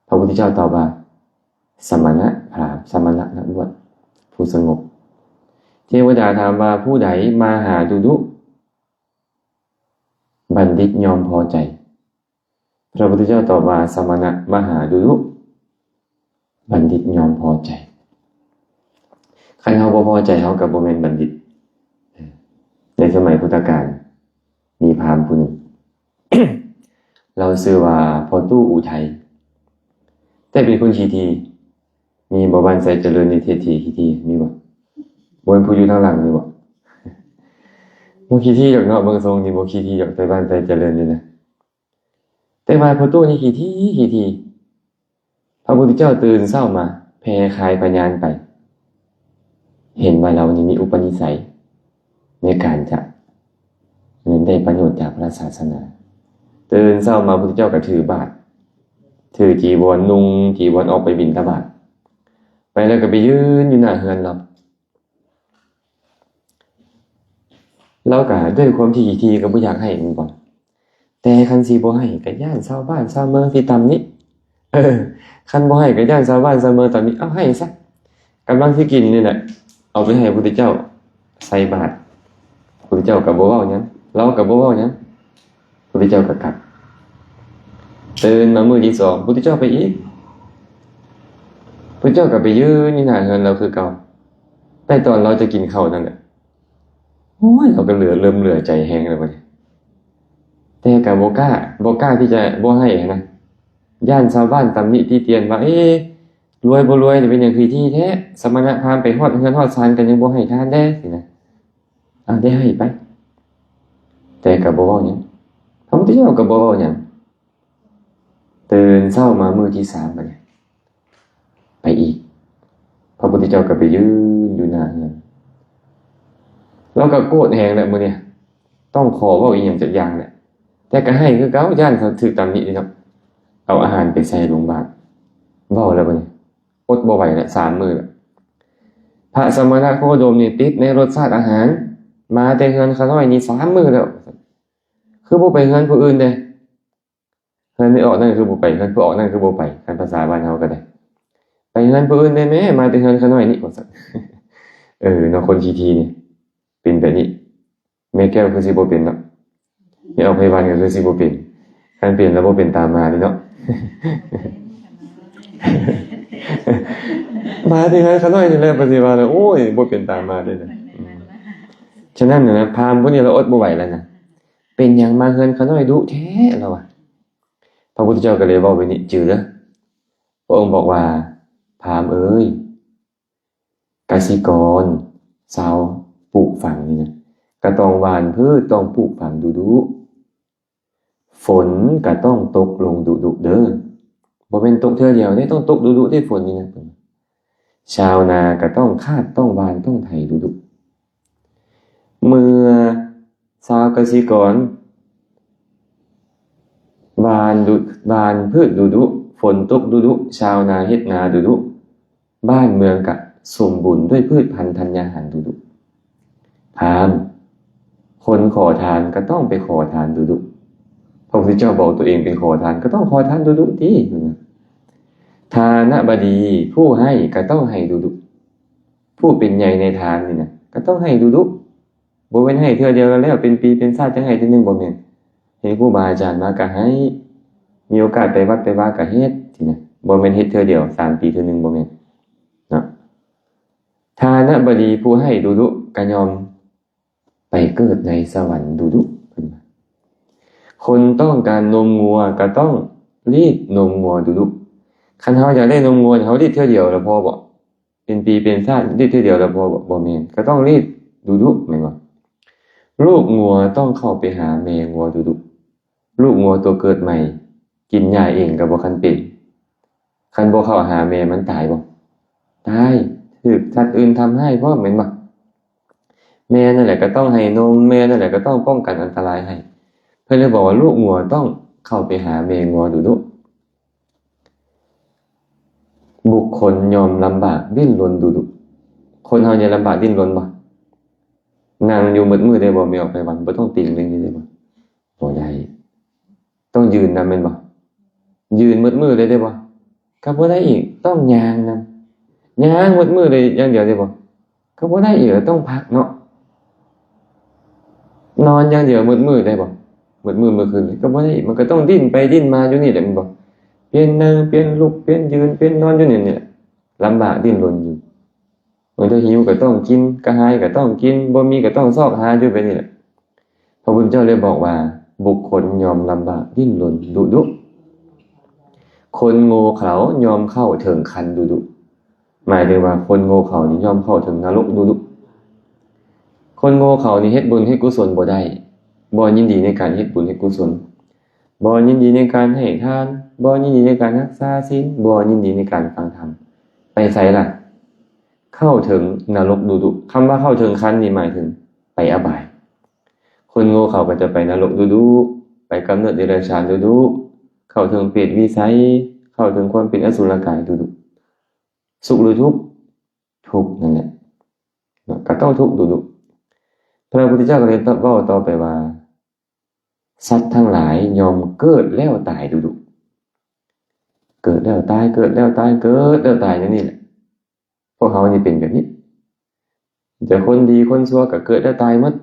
ພະພຸດທະເຈົ້າຕອບວ່າ ສະມະນະພາມ, ສະມະນະນັກບວດ ຜູ້ສະຫງົບ. ເທວະດາຖາມວ່າ ຜູ້ໃດມະຫາດຸດຸ ບັນດິດຍ່ອມພໍໃຈ. ພະພຸດທະເຈົ້າຕອບວ່າ ສະມະນະມະຫາດຸດຸ ບັນດິດຍ່ອມພໍໃຈ. ຄັນເຮົາບໍ່ພໍໃຈ ເຮົາກໍບໍ່ແມ່ນບັນດິດ. ໃນສະໄໝພຸດທະການ ມີພາມຜູ້ໜຶ່ງ ລາວຊື່ວ່າພໍ່ຕູ້ອຸໄທ ແຕ່ເປັນຄົນຂີ້ຖີ່. ມີບໍ່ ບ້ານໄຊຈະເລີນນີ້ ເສດຖີ່ຂີ້ຖີ່ ມີບໍ່? ບໍ່ແມ່ນຜູ້ຢູ່ທາງຫຼັງນີ້ບໍ່? ບໍ່ຂີ້ຖີ່ດອກເນາະ, ເບິ່ງຊົງນີ້ບໍ່ຂີ້ຖີ່ດອກ ແຕ່ບ້ານໄຊຈະເລີນນີ້ນະ. ແຕ່ວ່າພໍ່ຕູ້ນີ້ຂີ້ຖີ່ຂີ້ຖີ່. ພະພຸດທະເຈົ້າຕື່ນເຊົ້າມາ ແຜ່ຄາຍພະຍານໄປ ເຫັນວ່າລາວນີ້ມີອຸປະນິໄສໃນການຈະ ໄດ້ປະໂຫຍດຈາກພະສາສະໜາ. ຕື່ນເຊົ້າມາ ພຸດທະເຈົ້າກໍຖືບາດ ຖືຈີວອນ ນຸ່ງຈີວອນອອກໄປບິນທະບາດ ໄປແລ້ວກໍໄປຢືນຢູ່ໜ້າເຮືອນລາວ. ລາວກໍດ້ວຍຄວາມທີ່ຂີ້ຖີ່ກໍບໍ່ຢາກໃຫ້ແມ່ນບໍ່? ແຕ່ຄັນຊິບໍ່ໃຫ້ກໍຢ້ານຊາວບ້ານຊາວເມືອງຊິຕຳໜິ. ເອີ ຄັນບໍ່ໃຫ້ກໍຢ້ານຊາວບ້ານຊາວເມືອງຕຳໜິ. ເອົາ ໃຫ້ຊະ. ກຳລັງຊິກິນນີ້ແຫຼະ ເອົາໄປໃຫ້ພຸດທະເຈົ້າໃສ່ບາດ. ພຸດທະເຈົ້າກໍບໍ່ເວົ້າຫຍັງ ລາວກໍບໍ່ເວົ້າຫຍັງ. ພຸດທະເຈົ້າກໍກັບ. ຕື່ນມາມື້ທີສອງ ພຸດທະເຈົ້າໄປອີກ. ພຸດທະເຈົ້າກໍໄປຢືນຢູ່ໜ້າເຮືອນລາວຄືເກົ່າ ແຕ່ຕອນລາວຈະກິນເຂົ້ານັ້ນແຫຼະ ໂອ້ຍ ລາວກໍເຫຼືອ ເລີ່ມເຫຼືອໃຈແຮງແລ້ວບັດນີ້. ແຕ່ກໍບໍ່ກ້າ ບໍ່ກ້າທີ່ຈະບໍ່ໃຫ້ຫັ້ນນະ. ຢ້ານຊາວບ້ານຕຳໜິຕິຕຽນວ່າ ເອ ລວຍບໍ່ລວຍນີ້ເປັນຫຍັງຄືທີ່ແທ້ ສະມະນະພາມໄປຮອດເຮືອນຮອດຊານກໍຍັງບໍ່ໃຫ້ທານແດ່ ຊີ້ນະ. ເອົາ ໄດ້ໃຫ້ໄປ ແຕ່ກໍບໍ່ເວົ້າຫຍັງ. ພະພຸດທະເຈົ້າກໍບໍ່ເວົ້າຫຍັງ. ຕື່ນເຊົ້າມາມື້ທີສາມບັດນີ້ ໄປອີກ. ພະພຸດທະເຈົ້າກໍໄປຢືນຢູ່ໜ້າເຮືອນ. ລາວກໍໂກດແຮງແຫຼະມື້ນີ້ ຕ້ອງຂໍເວົ້າອີ່ຫຍັງຈັກຢ່າງແຫຼະ ແຕ່ກໍໃຫ້ຄືເກົ່າ ຢ້ານເຂົາຖືກຕຳໜິເດເນາະ. ເອົາອາຫານໄປໃສ່ລົງບາດ ເວົ້າແລ້ວບັດນີ້ ອົດບໍ່ໄຫວແລ້ວ ສາມມື້ແລ້ວ. ພະສະມະນະໂຄດົມນີ້ຕິດໃນລົດຊາດອາຫານ ມາແຕ່ເຮືອນຂ້ານ້ອຍນີ້ສາມມື້ແລ້ວ. ຄືບໍ່ໄປເຮືອນຜູ້ອື່ນເດ? ເຮືອນແມ່ອອກນັ້ນຄືບໍ່ໄປ ເຮືອນຜູ້ອອກນັ້ນຄືບໍ່ໄປ ຄັນພາສາບ້ານເຮົາກໍໄດ້ ໄປເຮືອນຜູ້ອື່ນແດ່ແມ້ ມາແຕ່ເຮືອນຂ້ານ້ອຍນີ້ ວ່າຊັ້ນ. ເອີເນາະ ຄົນຂີ້ຖີ່ນີ້ເປັນແບບນີ້. ແມ່ແກ້ວຄືຊິບໍ່ເປັນເນາະ ແມ່ອອກໄພວັນກໍຄືຊິບໍ່ເປັນ ຄັນເປັນແລ້ວບໍ່ເປັນຕາມມາເດເນາະ. ມາແຕ່ເຮືອນຂ້ານ້ອຍນີ້ແຫຼະ ປະສິວ່າແລ້ວ ໂອ້ຍ ບໍ່ເປັນຕາມມາເດ້ນະ. ອືມ ສະນັ້ນນະ ພາມຜູ້ນີ້ລາວອົດບໍ່ໄຫວແລ້ວນະ. ເປັນຫຍັງມາເຮືອນຂ້ານ້ອຍດຸແທ້ ລາວວ່າ. ພະພຸດທະເຈົ້າກໍເລີຍເວົ້າແບບນີ້ ຈື່ເດີ. ພະອົງບອກວ່າ ພາມເອີຍ ກະສິກອນ ຊາວປູກຝັງນີ້ນະ ກະຕ້ອງຫວ່ານພືດ ຕ້ອງປູກຝັງດຸໆ. ຝົນກະຕ້ອງຕົກລົງດຸໆເດີ ບໍ່ແມ່ນຕົກເທື່ອດຽວເດ້ ຕ້ອງຕົກດຸໆເດ້ ຝົນນີ້ນະ. ຊາວນາກະຕ້ອງຄາດ ຕ້ອງຫວ່ານ ຕ້ອງໄຖດຸໆ. ເມື່ອຊາວກະສິກອນຫວ່ານດຸ ຫວ່ານພືດດຸໆ ຝົນຕົກດຸໆ ຊາວນາເຮັດນາດຸໆ ບ້ານເມືອງກະສົມບູນດ້ວຍພືດພັນທັນຍາຫານດຸໆ. ພາມ ຄົນຂໍທານກະຕ້ອງໄປຂໍທານດຸໆ. ພະພຸດທະເຈົ້າບອກຕົວເອງເປັນຂໍທານ ກະຕ້ອງຂໍທານດຸໆຕິ. ທານະບະດີ ຜູ້ໃຫ້ກະຕ້ອງໃຫ້ດຸໆ. ຜູ້ເປັນໃຫຍ່ໃນທານນີ້ນະ ກະຕ້ອງໃຫ້ດຸໆ. ບໍ່ແມ່ນໃຫ້ເທື່ອດຽວແລ້ວແລ້ວ ເປັນປີເປັນຊາດຈັ່ງໃຫ້ເທື່ອໜຶ່ງ ບໍ່ແມ່ນ. ເຫັນຄູບາອາຈານມາກະໃຫ້ ມີໂອກາດໄປວັດໄປວາກະເຮັດ ຊີ້ນະ. ບໍ່ແມ່ນເຮັດເທື່ອດຽວ ສາມປີເທື່ອໜຶ່ງ ບໍ່ແມ່ນເນາະ. ທານະບະດີ ຜູ້ໃຫ້ດຸໆ ກະຍ່ອມໄປເກີດໃນສະຫວັນດຸໆ ເພິ່ນວ່າ. ຄົນຕ້ອງການນົມງົວ ກະຕ້ອງລີດນົມງົວດຸໆ. ຄັນເຮົາຢາກໄດ້ນົມງົວ ເຮົາລີດເທື່ອດຽວລະພໍບໍ່? ເປັນປີເປັນຊາດ ລີດເທື່ອດຽວລະພໍບໍ່? ບໍ່ແມ່ນ ກະຕ້ອງລີດດຸໆ ແມ່ນບໍ່? ລູກງົວຕ້ອງເຂົ້າໄປຫາແມ່ງົວດຸໆ. ລູກງົວຕົວເກີດໃໝ່ ກິນຫຍ້າເອງກະບໍ່ຄັນເປັນ ຄັນບໍ່ເຂົ້າຫາແມ່ມັນຕາຍບໍ່? ຕາຍ ຖືກສັດອື່ນທຳຮ້າຍພ້ອມ ແມ່ນບໍ່? ແມ່ນັ້ນແຫຼະກະຕ້ອງໃຫ້ນົມ ແມ່ນັ້ນແຫຼະກະຕ້ອງປ້ອງກັນອັນຕະລາຍໃຫ້. ເພິ່ນເລີຍບອກວ່າ ລູກງົວຕ້ອງເຂົ້າໄປຫາແມ່ງົວດຸໆ. ບຸກຄົນຍ່ອມລຳບາກດີ້ນລົນດຸໆ. ຄົນເຮົາຢ່າລຳບາກດີ້ນລົນບໍ່? ນັ່ງຢູ່ໝົດມື້ໄດ້ບໍ່? ແມ່ອອກໄພວັນ ບໍ່ຕ້ອງຕິງເລື່ອງນີ້ໄດ້ບໍ່? ບໍ່ໄດ້. ຕ້ອງຢືນນຳແມ່ນບໍ່? ຢືນໝົດມື້ເລີຍໄດ້ບໍ່? ກໍບໍ່ໄດ້ອີກ. ຕ້ອງຍ່າງນຳ. ຍ່າງໝົດມື້ເລີຍຢ່າງດຽວໄດ້ບໍ່? ກໍບໍ່ໄດ້ອີກ. ຕ້ອງພັກເນາະ. ນອນຢ່າງດຽວໝົດມື້ໄດ້ບໍ່? ໝົດມື້ໝົດຄືນເລີຍກໍບໍ່ໄດ້ອີກ. ມັນກໍຕ້ອງດີ້ນໄປດີ້ນມາຢູ່ນີ້ແຫຼະແມ່ນບໍ່? ປ່ຽນນັ່ງ ປ່ຽນລຸກ ປ່ຽນຢືນ ປ່ຽນນອນຢູ່ນີ້ ນີ້ແຫຼະ. ລຳບາກດີ້ນລົນຢູ່. ເມື່ອເຈົ້າຫິວກໍຕ້ອງກິນ, ກະຫາຍກໍຕ້ອງກິນ, ບໍ່ມີກໍຕ້ອງຊອກຫາຢູ່ແບບນີ້ແຫຼະ. ພະພຸດທະເຈົ້າເລີຍບອກວ່າ ບຸກຄົນຍ່ອມລຳບາກດີ້ນລົນດຸໆ. ຄົນໂງ່ເຂົາຍ່ອມເຂົ້າເຖິງຄັນດຸໆ. ໝາຍເຖິງວ່າຄົນໂງ່ເຂົານີ້ຍ່ອມເຂົ້າເຖິງນະລົກດຸໆ. ຄົນໂງ່ເຂົານີ້ເຮັດບຸນເຮັດກຸສົນບໍ່ໄດ້, ບໍ່ຍິນດີໃນການເຮັດບຸນເຮັດກຸສົນ, ບໍ່ຍິນດີໃນການໃຫ້ທານ, ບໍ່ຍິນດີໃນການຮັກສາສິນ, ບໍ່ຍິນດີໃນການຟັງທຳ. ໄປໃສລະ? ເຂົ້າເຖິງນະລົກດຸໆ. ຄຳວ່າເຂົ້າເຖິງຄັນນີ້ໝາຍເຖິງໄປອະບາຍ. ຄົນໂງ່ເຂົາກໍຈະໄປນະລົກດຸໆ, ໄປກຳເນີດເດຍລະສານດຸໆ, ເຂົ້າເຖິງເປດວິໄສ, ເຂົ້າເຖິງຄວາມເປັນອະສຸລະກາຍດຸໆ. ສຸກຫຼືທຸກ? ທຸກນັ້ນແຫຼະເນາະ, ກໍຕ້ອງທຸກດຸໆ. ພະພຸດທະເຈົ້າກໍເລີຍເວົ້າຕໍ່ໄປວ່າ ສັດທັງຫຼາຍຍ່ອມເກີດແລ້ວຕາຍດຸໆ. ເກີດແລ້ວຕາຍ ເກີດແລ້ວຕາຍ ເກີດແລ້ວຕາຍ ຢ່າງນີ້ແຫຼະ. ພວກເຮົານີ້ເປັນແບບນີ້. ຈະຄົນດີຄົນຊົ່ວກໍເກີດແລ້ວຕາຍໝົດ.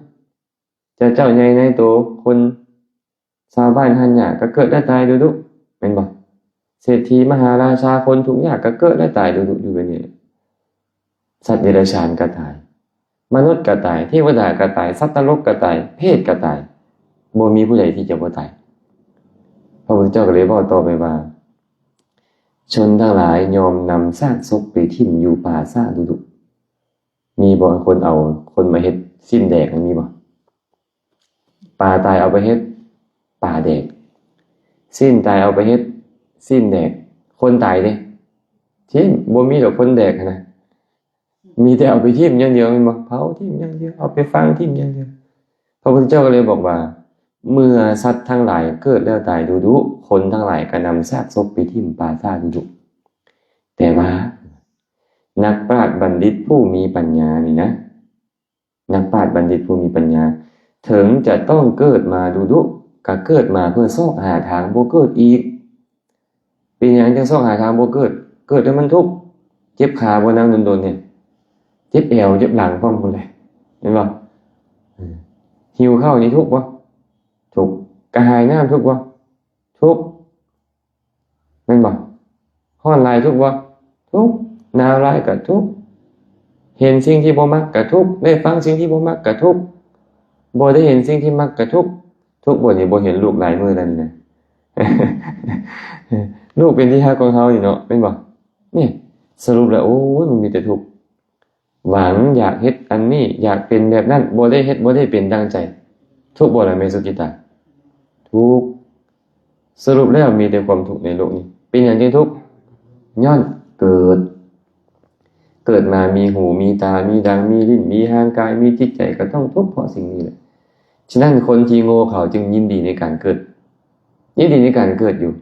ຈະເຈົ້າໃຫຍ່ນາຍໂຕ ຄົນຊາວບ້ານຮັນຍາກກໍເກີດແລ້ວຕາຍດຸໆ ແມ່ນບໍ່? ເສດຖີມະຫາລາຊາ ຄົນທຸກຍາກກໍເກີດແລ້ວຕາຍດຸໆຢູ່ແບບນີ້ແຫຼະ. ສັດເດຍລະສານກໍຕາຍ, ມະນຸດກໍຕາຍ, ເທວະດາກໍຕາຍ, ສັດນະລົກກໍຕາຍ, ເປດກໍຕາຍ, ບໍ່ມີຜູ້ໃດທີ່ຈະບໍ່ຕາຍ. ພະພຸດທະເຈົ້າກໍເລີຍເວົ້າຕໍ່ໄປວ່າ ຊົນທັງຫຼາຍຍ່ອມນຳຊາກສົບໄປຖິ້ມຢູ່ປ່າຊ້າດຸໆ. ມີບໍ່ຄົນເອົາຄົນມາເຮັດຊີ້ນແດກ ມີບໍ່? ປາຕາຍເອົາໄປເຮັດປາແດກ, ຊີ້ນຕາຍເອົາໄປເຮັດຊີ້ນແດກ, ຄົນຕາຍເດ້ ຖິ້ມ. ບໍ່ມີດອກຄົນແດກຫັ້ນນະ, ມີແຕ່ເອົາໄປຖິ້ມຢ່າງດຽວ ແມ່ນບໍ່? ເຜົາຖິ້ມຢ່າງດຽວ, ເອົາໄປຝັງຖິ້ມຢ່າງດຽວ. ພະພຸດທະເຈົ້າກໍເລີຍບອກວ່າ ເມື່ອສັດທັງຫຼາຍເກີດແລ້ວຕາຍດຸໆ, ຄົນທັງຫຼາຍກໍນຳຊາກສົບໄປຖິ້ມປ່າຊ້າດຸໆ. ແຕ່ວ່າ ນັກປາດບັນດິດຜູ້ມີປັນຍານີ້ນະ, ນັກປາດບັນດິດຜູ້ມີປັນຍາ ເຖິງຈະຕ້ອງເກີດມາດຸໆ ກໍເກີດມາເພື່ອຊອກຫາທາງບໍ່ເກີດອີກ. ເປັນຫຍັງຈຶ່ງຊອກຫາທາງບໍ່ເກີດ? ເກີດແລ້ວມັນທຸກ, ເຈັບຂາບໍ່ນັ່ງດົນໆ ນີ້, ເຈັບແອວເຈັບຫຼັງພ້ອມພຸ້ນແຫຼະ ເຫັນບໍ່? ເອີ ຫິວເຂົ້ານີ້ທຸກບໍ່? ທຸກ. ກະຫາຍນ້ຳທຸກບໍ່? ທຸກ. ແມ່ນບໍ່? ຮ້ອນຫຼາຍທຸກບໍ່? ທຸກ. ໜາວຫຼາຍກໍທຸກ. ເຫັນສິ່ງທີ່ບໍ່ມັກກໍທຸກ, ໄດ້ຟັງສິ່ງທີ່ບໍ່ມັກກໍທຸກ, ບໍ່ໄດ້ເຫັນສິ່ງທີ່ມັກກໍທຸກ. ທຸກບໍ່ນີ້? ບໍ່ເຫັນລູກຫຼາຍມື້ແລ້ວນີ້ນະ. ລູກເປັນທີ່ຮັກຂອງເຮົານີ້ເນາະ, ແມ່ນບໍ່? ນີ້ ສະຫຼຸບແລ້ວ ໂອ້ຍ ມັນມີແຕ່ທຸກ. ຫວັງຢາກເຮັດອັນນີ້, ຢາກເປັນແບບນັ້ນ, ບໍ່ໄດ້ເຮັດ, ບໍ່ໄດ້ເປັນດັ່ງໃຈ. ທຸກບໍ່ລະແມ່ສຸກິດຕາ? ທຸກ. ສະຫຼຸບແລ້ວມີແຕ່ຄວາມທຸກໃນໂລກນີ້. ເປັນຫຍັງຈຶ່ງທຸກ? ຍ້ອນເກີດ. ເກີດມາມີຫູ, ມີຕາ, ມີດັງ, ມີລີ້ນ, ມີຮ່າງກາຍ, ມີຈິດໃຈ, ກໍຕ້ອງທຸກເພາະສິ່ງນີ້ແຫຼະ. ສະນັ້ນ ຄົນທີ່ໂງ່ເຂົາຈຶ່ງຍິນດີໃນການເກີດ, ຍິນດີໃນການເກີດຢູ່.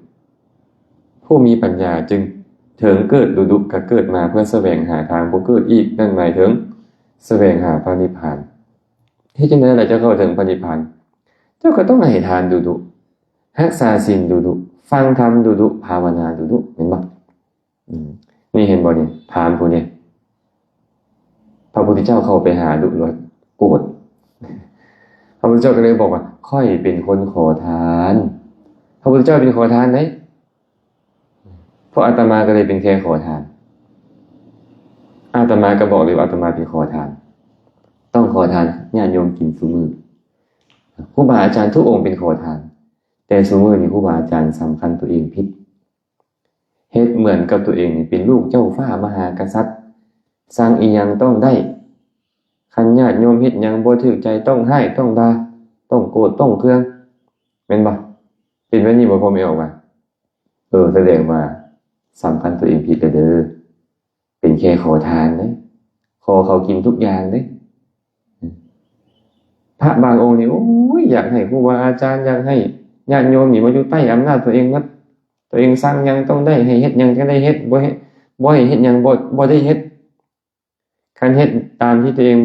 ຜູ້ມີປັນຍາຈຶ່ງເຖິງເກີດດຸໆ ກໍເກີດມາເພື່ອສະແຫວງຫາທາງບໍ່ເກີດອີກ, ນັ້ນໝາຍເຖິງສະແຫວງຫາພະນິບພານ. ເຮັດຈັ່ງໃດລະຈະເຂົ້າເຖິງພະນິບພານ? ເຈົ້າກໍຕ້ອງໃຫ້ທານດຸໆ, ຮັກສາສິນດຸໆ, ຟັງທຳດຸໆ, ພາວະນາດຸໆ, ແມ່ນບໍ່? ອືມ ນີ້ເຫັນບໍ່ນີ້ ພາມຜູ້ນີ້ ພະພຸດທະເຈົ້າເຂົ້າໄປຫາດຸແລ້ວໂກດ. ພະພຸດທະເຈົ້າກໍເລີຍບອກວ່າ ຂ້ອຍເປັນຄົນຂໍທານ. ພະພຸດທະເຈົ້າເປັນຂໍທານເດ້, ພວກອາດຕະມາກໍເລີຍເປັນແຄ່ຂໍທານ. ອາດຕະມາກໍບອກເລີຍວ່າອາດຕະມາເປັນຂໍທານ, ຕ້ອງຂໍທານໃຫ້ຍາດໂຍມກິນຊຸມື້. ຄູບາອາຈານທຸກອົງເປັນຂໍທານ, ແຕ່ຊຸມື້ນີ້ຄູບາອາຈານສຳຄັນຕົວເອງຜິດ. ເຮັດເໝືອນກັບຕົວເອງນີ້ເປັນລູກເຈົ້າຟ້າມະຫາກະສັດ, ສັ່ງອີ່ຫຍັງຕ້ອງໄດ້, ຄັນຍາດໂຍມເຮັດຫຍັງບໍ່ຖືກໃຈ ຕ້ອງຮ້າຍ, ຕ້ອງດ່າ, ຕ້ອງໂກດ, ຕ້ອງເຄືອງ, ແມ່ນບໍ່? ເປັນແບບນີ້ບໍ່ ພໍ່ແມ່ອອກມາ? ເອີ ສະແດງວ່າສຳຄັນຕົວເອງຜິດແລ້ວເດີ. ເປັນແຄ່ຂໍທານເດ້, ຂໍເຂົາກິນທຸກຢ່າງເດ້. ພະບາງອົງນີ້ ໂອ້ຍ ຢາກໃຫ້ຄູບາອາຈານ, ຢາກໃຫ້ຍາດໂຍມນີ້ມາຢູ່ໃຕ້ອຳນາດຕົວເອງໝົດ. ຕົວເອງສັ່ງຫຍັງຕ້ອງໄດ້, ໃຫ້ເຮັດຫຍັງຈັ່ງໄດ້ເຮັດ, ບໍ່ໃຫ້, ບໍ່ໃຫ້ເຮັດຫຍັງ ບໍ່, ບໍ່ໄດ້ເຮັດ. ຄັນເຮັດຕາມທີ່ຕົວເອງ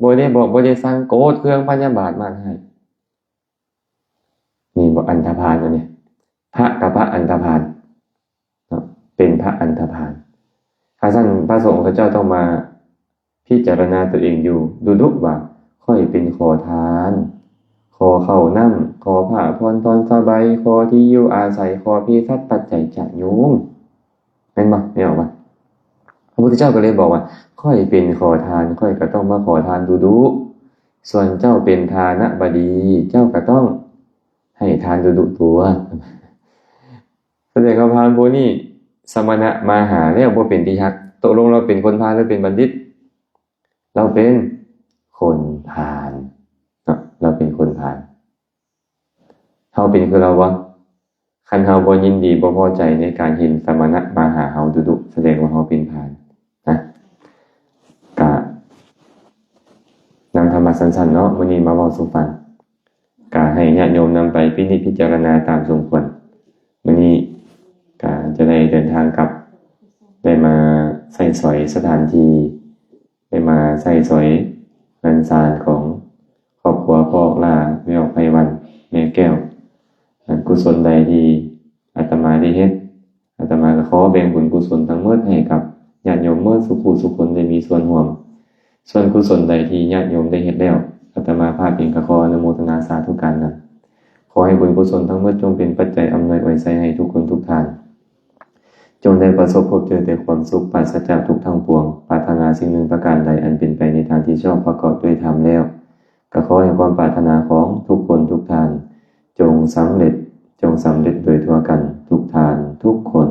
ບໍ່ໄດ້ບອກ, ບໍ່ໄດ້ສັ່ງ, ໂກດເຄືອງ, ພະຍາບາດ, ມາດຮ້າຍ. ບໍ່ອັນທະພານອັນນີ້ ພະກະພະອັນທະພານເນາະ ເປັນພະອັນທະພານ. ຖ້າຊັ້ນພະສົງເຂົາເຈົ້າຕ້ອງມາພິຈາລະນາຕົວເອງຢູ່ດຸໆວ່າ ຂ້ອຍເປັນຂໍທານ, ຂໍເຂົ້ານ້ຳ, ຂໍຜ້າຜ່ອນທ່ອນສະບາຍ, ຂໍທີ່ຢູ່ອາໄສ, ຂໍເພສັດປັດໄຈຈາກໂຍມ ແມ່ນບໍ່? ແມ່ນບໍ່? ພະພຸດທະເຈົ້າກໍເລີຍບອກວ່າ ຂ້ອຍເປັນຂໍທານ, ຂ້ອຍກໍຕ້ອງມາຂໍທານດຸໆ. ສ່ວນເຈົ້າເປັນທານະບະດີ, ເຈົ້າກໍຕ້ອງໃຫ້ທານດຸໆຕົວະ. ສະແດງວ່າພານຜູ້ນີ້ ສະມະນະມາຫາແລ້ວບໍ່ເປັນທີ່ຮັກ. ຕົກລົງລາວເປັນຄົນພານ ຫຼື ເປັນບັນດິດ? ລາວເປັນຄົນພານເນາະ, ລາວເປັນຄົນພານ. ເຮົາເປັນຄືລາວບໍ່? ຄັນເຮົາບໍ່ຍິນດີ ບໍ່ພໍໃຈໃນການເຫັນສະມະນະມາຫາເຮົາດຸໆ ສະແດງວ່າເຮົາເປັນພານນະ. ກະນຳທຳມະສັ້ນໆເນາະ ມື້ນີ້ມາເວົ້າສູ່ຟັງ, ກະໃຫ້ຍາດໂຍມນຳໄປພິນິດພິຈາລະນາຕາມສົມຄວນ. ມື້ນີ້ກະຈະໄດ້ເດີນທາງກັບ, ໄດ້ມາໃຊ້ສອຍສະຖານທີ່, ໄດ້ມາໃຊ້ສອຍເຮືອນຊານຂອງຄອບຄົວພໍ່ຫຼ້າ ແວວໄພວັນ ແມ່ແກ້ວ. ອັນກຸສົນໃດທີ່ອາດຕະມາໄດ້ເຮັດ, ອາດຕະມາກໍຂໍແບ່ງບຸນກຸສົນທັງໝົດໃຫ້ກັບຍາດໂຍມໝົດສູ່ຜູ້ສູ່ຄົນໄດ້ມີສ່ວນຮ່ວມ. ສ່ວນກຸສົນໃດທີ່ຍາດໂຍມໄດ້ເຮັດແລ້ວ, ອາດຕະມາພາບເອງກໍຂໍອະນຸໂມທະນາສາທຸການນຳ. ຂໍໃຫ້ບຸນກຸສົນທັງໝົດຈົ່ງເປັນປັດໄຈອຳນວຍອວຍໄຊໃຫ້ທຸກຄົນທຸກທ່ານ. ຈົ່ງໄດ້ປະສົບພົບເຈີແຕ່ຄວາມສຸກ ປາສະຈາກທຸກທັງປວງ. ປາດຖະໜາສິ່ງໜຶ່ງປະການໃດ ອັນເປັນໄປໃນທາງທີ່ຊອບ ປະກອບດ້ວຍທຳແລ້ວ, ກໍຂໍໃຫ້ຄວາມປາດຖະໜາຂອງທຸກຄົນທຸກທ່ານ ຈົ່ງສຳເລັດ, ຈົ່ງສຳເລັດໂດຍທົ່ວກັນທຸກທ່ານທຸກຄົນ